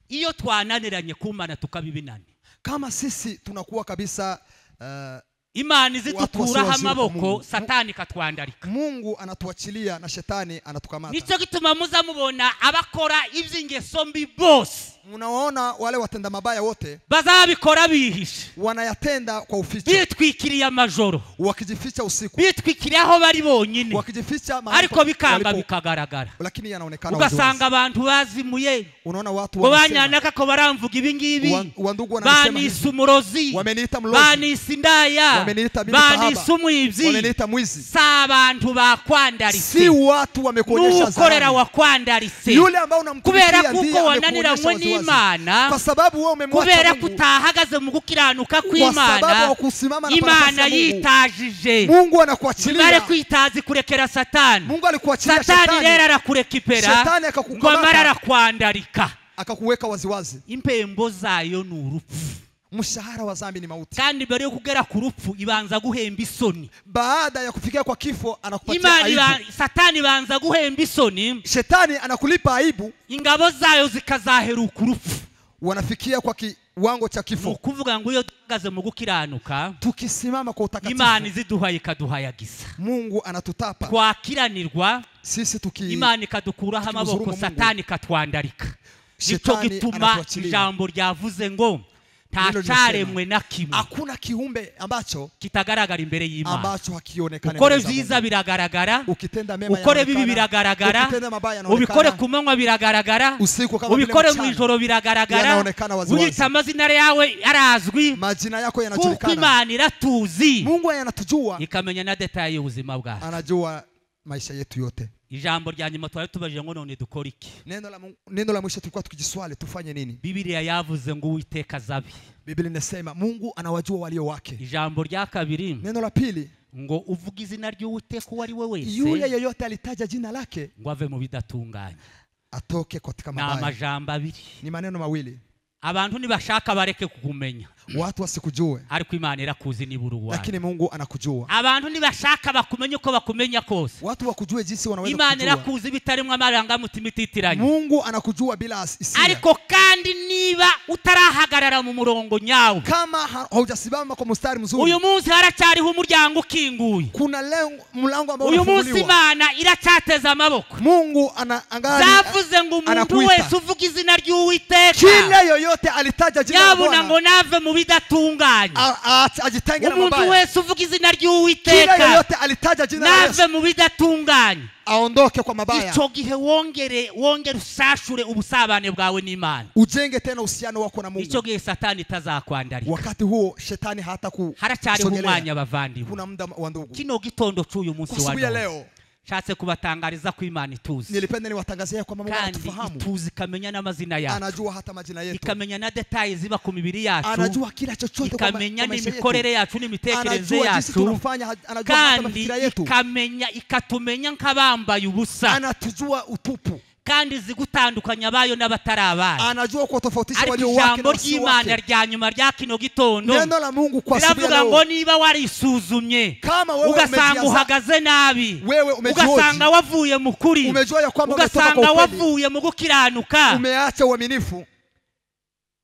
iyo twananiranye kumana tukabibinani, kama sisi tunakuwa kabisa Imana izidukuraho watu amaboko, Mungu. Satani ikatwandarika. Mungu anatuachilia na shetani anatukamata. Nicyo gituma muza mubona abakora iby'ingeso mbi bose, Mnawaona wale watenda mabaya wote bazabikora bihishe, wanayatenda kwa uficho, bitwikiriye amajoro, wakijificha usiku, bitwikiriye aho bari bonyine, wakijificha mahali ariko bikanga walipo, bikagaragara. lakini yanaonekana wazi Ugasanga wazi. abantu bazimuye, Unaona watu ngo wanasema, banyanaka ko baramvuga ibi ngibi, wandugu wanasema hivi, banise umurozi, wameniita mlozi, banise indaya, wameniita mimi banise kahaba, umwibyi. wameniita mwizi. Si abantu bakwandaritse, Si watu wamekuonyesha n'ukorera dhambi. wakwandaritse, Yule ambao unamtumikia kubera ndiye kuko wananiranywe amekuonyesha waziwazi. n'Imana, Kwa sababu wewe umemwacha kubera Mungu, kutahagaze mu gukiranuka kwa kw'Imana, sababu hakusimama na Imana nafasi ya Mungu, yitajije. Mungu Bimare anakuachilia. kwitaza ikurekera Satani. Mungu alikuachilia Satani rero shetani, arakureka ipera, Shetani ngo akakukamata. amara arakwandarika. Akakuweka waziwazi. Impembo zayo ni urupfu. Mshahara wa dhambi ni mauti. Kandi mbere yo kugera ku rupfu ibanza guhemba isoni. Baada ya kufikia kwa kifo anakupatia Imana aibu. Satani ibanza guhemba isoni, Shetani anakulipa aibu, ingabo zayo zikazaheruka urupfu. Wanafikia kwa kiwango cha kifo. Ukuvuga ngo iyo duhagaze mu gukiranuka, tukisimama kwa utakatifu, Imana iziduhaye ikaduhayagiza. Mungu anatutapa. Twakiranirwa, sisi Imana ikadukuraho amaboko, tukimuzuru Mungu. Satani ikatwandarika. Nicyo Shetani gituma anatuachilia. ijambo ryavuze ngo nta Neno linasema, cyaremwe na kimwe hakuna kiumbe ambacho kitagaragara imbere y'Imana. ambacho hakionekani Ukore mbele za vyiza Mungu. biragaragara, Ukitenda mema ukore bibi yanaonekana, biragaragara, ukitenda mabaya yanaonekana, ubikore ku manywa biragaragara, usiku kama vile ubikore mu mchana, ijoro biragaragara, yanaonekana waziwazi. uyita amazina yawe arazwi, Majina yako kuko yanajulikana. Imana iratuzi, Mungu anatujua, ikamenya na detail y'ubuzima bwacu. anajua maisha yetu yote. Ijambo rya nyuma twari tubajije ngo none dukora iki? Neno la Mungu, neno la mwisho tulikuwa tukijiswali tufanye nini? Bibiliya yavuze ngo Uwiteka azabe. Biblia inasema Mungu anawajua walio wake. Ijambo rya kabiri Neno la pili, ngo uvuga izina ry'Uwiteka uwo ari we wese, yule yeyote alitaja jina lake ngo ave mu bidatunganye. atoke katika Ni mabaya. amajambo abiri. Ni maneno mawili. Abantu nibashaka bareke kukumenya, Watu wasikujue, ariko Imana irakuzi niba uri uwawe. lakini Mungu anakujua. Abantu nibashaka bakumenye uko bakumenya kose, Watu wakujue jinsi wanaweza Imana kukujua. irakuzi bitarimwo amarangamutima ititiranye. Mungu anakujua bila hisia. Ariko kandi niba utarahagarara mu murongo nyawo, kama haujasimama kwa mstari mzuri, uyu munsi haracyariho umuryango ukinguye. Kuna lengo, mlango ambao Uyu munsi unafunguliwa. Imana iracyateza amaboko. Mungu anaangalia, Zavuze ngo umuntu anakuita. wese uvuga izina ry'Uwiteka, Kila yoyote alitaja jina la yabona Bwana, ngo nave mu bidatunganye. Ajitenge na Umuntu mabaya. wese uvuga izina Kila ry'Uwiteka, yoyote alitaja jina la Yesu, nave mu bidatunganye, aondoke kwa mabaya. Icyo gihe wongere usashure ubusabane bwawe n'Imana. Ujenge tena uhusiano wako na Mungu. Icyo gihe Satani itazakwandarika. Wakati huo shetani hata Haracyariho kusogelea. umwanya bavandimwe. Kuna muda wa ndugu. Kino gitondo cy'uyu munsi Kwa wa siku ya none, leo nshatse kubatangariza ko Imana ituzi. Nilipenda niwatangazie kwamba Mungu Kandi anatufahamu. ituzi ikamenya n'amazina yacu. Anajua hata majina yetu. Ikamenya na details ziba ku mibiri yacu. Anajua kila chochote kwa Ikamenya maisha yetu. n'imikorere yacu n'imitekerereze Anajua jinsi yacu. tunafanya, anajua hata Kandi mafikira yetu. ikamenya, ikatumenya nk'abambaye ubusa. Anatujua utupu. Kandi zigutandukanya abayo n'abatari abayo. Anajua kuwatofautisha Ariko walio wake na ijambo wasio ry'Imana wake. rya nyuma rya kino gitondo Neno la Mungu kwa siku ya riravuga leo, ngo niba warisuzumye, kama wewe ugasanga umejiaza, uhagaze nabi, wewe umejihoji, ugasanga wavuye mu kuri, umejua ya kwamba umetoka ugasanga kwa ukweli, wavuye mu gukiranuka, umeacha uaminifu,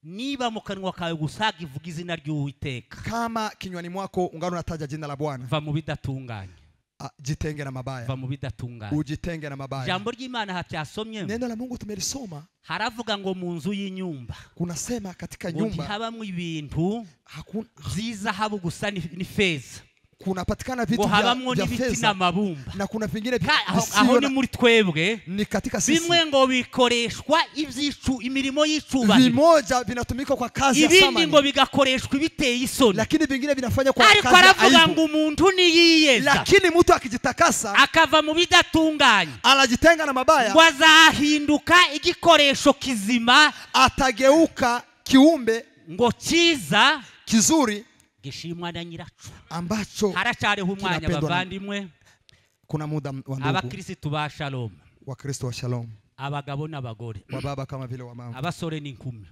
niba mu kanwa kawe gusa ivuga izina ry'Uwiteka, kama kinywani mwako ungano unataja jina la Bwana, va mu bidatunganye. Jitenge na mabaya. Va mu bidatunganye. Ujitenge na mabaya. Jambo ry'Imana hatyasomye. Neno la Mungu tumelisoma. Haravuga ngo mu nzu y'inyumba. Kunasema katika nyumba. Habamwe ibintu by'izahabu gusa ni feza. Kunapatikana vitu vya feza na kuna vingine aho ni muri twebwe ni katika sisi. Bimwe ngo bikoreshwa ibyicu imirimo y'icubahiro. Vimoja vinatumika kwa kazi ya samani. Ibindi ngo bigakoreshwa ibiteye isoni. Lakini vingine vinafanya kwa kazi ya aibu. Ariko aravuga ngo umuntu niyiyeza. Lakini mtu akijitakasa akava mu bidatunganye, anajitenga na mabaya, ngo azahinduka igikoresho kizima, atageuka kiumbe ngo cyiza kizuri gishimwa na nyiracu ambacho haracyariho umwanya bavandimwe. Kuna muda wa ndugu abakristo ba Shalom, wa Kristo wa Shalom, abagabo n'abagore, wa baba kama vile wa mama, abasore n'inkumi,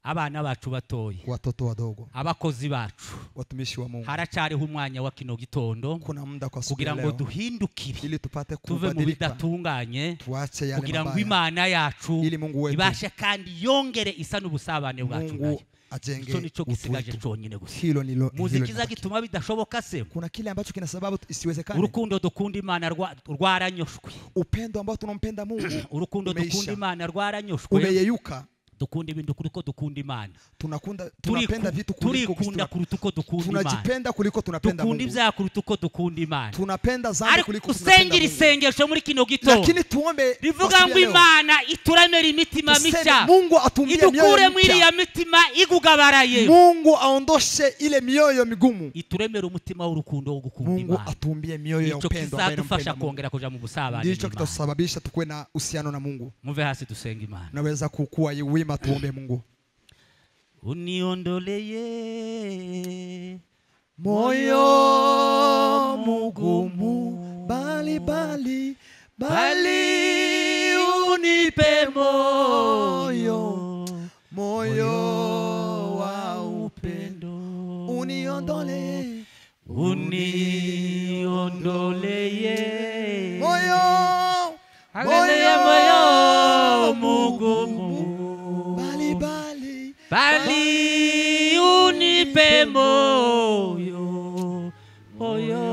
abana bacu batoye, watoto wadogo, abakozi bacu, watumishi wa Mungu. Haracyariho umwanya wa kino gitondo kuna muda kwa siku kugira ngo duhindukire ili tupate tuve mu kubadilika, bidatunganye, tuache yale kugira ngo mabaya, Imana yacu ili Mungu wetu ibashe kandi yongere isa n'ubusabane bwacu Mungu ajenge icyo nico gisigaje utu. cyonyine gusa. Hilo nilo muzikiza gituma bidashoboka se. Kuna kile ambacho kina sababu isiwezekane. Urukundo dukunda Imana rwaranyoshwe. Upendo ambao tunampenda Mungu urukundo dukunda Imana rwaranyoshwe, umeyeyuka. Dukunda ibintu kuliko dukunda Imana. Tunapenda vitu kuliko turikunda kuruta uko dukunda Imana. Tunajipenda kuliko tunapenda Mungu. Dukunda ibyaha kuruta uko dukunda Imana. Tunapenda dhambi kuliko tunapenda Mungu. Ariko isengesho muri kino gitondo. Lakini tuombe rivuga ngo Imana ituramere imitima mishya. Mungu atumbie mioyo idukure muri mipya. iriya mitima igugabaraye. Mungu aondoshe ile mioyo migumu. Ituremere umutima w'urukundo wo gukunda Mungu Imana. atumbie mioyo ya Ico upendo ambaye kizadufasha inampenda Mungu. kongera kuja mu busabane. Ndicho kitasababisha tukue na uhusiano na Mungu. Muve hasi dusenge Imana. Naweza kukua wima, tuombe Mungu. Uniondolee moyo mugumu, bali bali bali unipe moyo, moyo wa upendo. Uniondolee, uniondolee moyo, haleluya, moyo mugumu, bali bali bali unipe moyo, moyo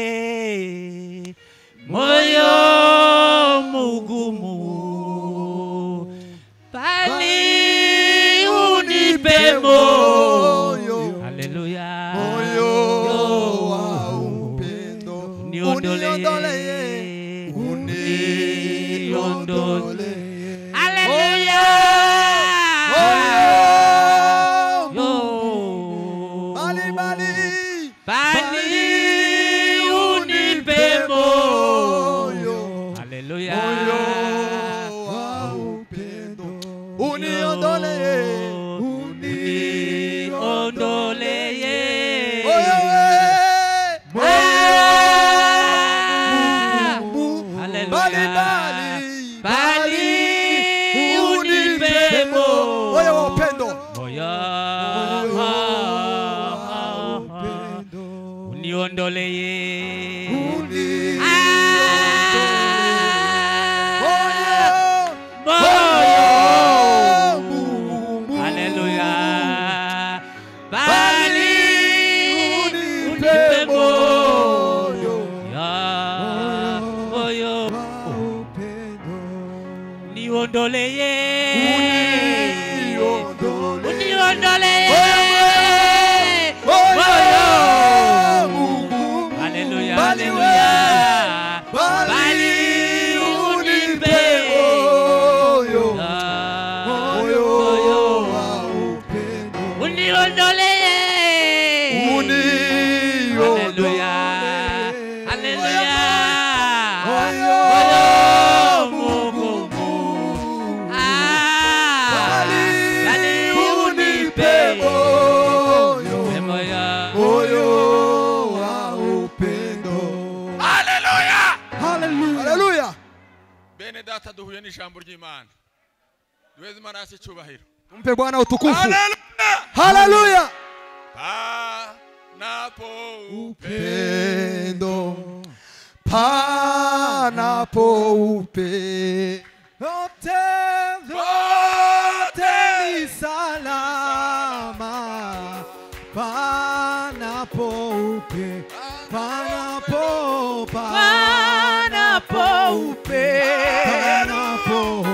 uniondolee moyo mugumu, bali unipe moyo, haleluya, moyo wa upendo. Uniondolee, uniondolee, haleluya, moyo bali bali bali unipe moyo, haleluya, moyo wa upendo. Uniondolee, uniondolee bali bali bali unipe moyo wa upendo, moyo wa upendo. Uniondolee, moyo haleluya, bali unipe moyo, moyo niondolee, uniondolee moyo, haleluya, haleluya, bali unipe moyo, moyo wa upendo. Uniondolee, haleluya, haleluya, moyo mugumu, bali unipe moyo, moyo wa upendo. Haleluya, haleluya, haleluya. Bene data duhuye n'ijambo ry'Imana. Duheze Imana yacu icyubahiro. Mpe Bwana utukufu. Haleluya, haleluya. Panapo upendo, panapo upendo, vyote ni salama. Panapo upe, panapo, panapo upe, panapo,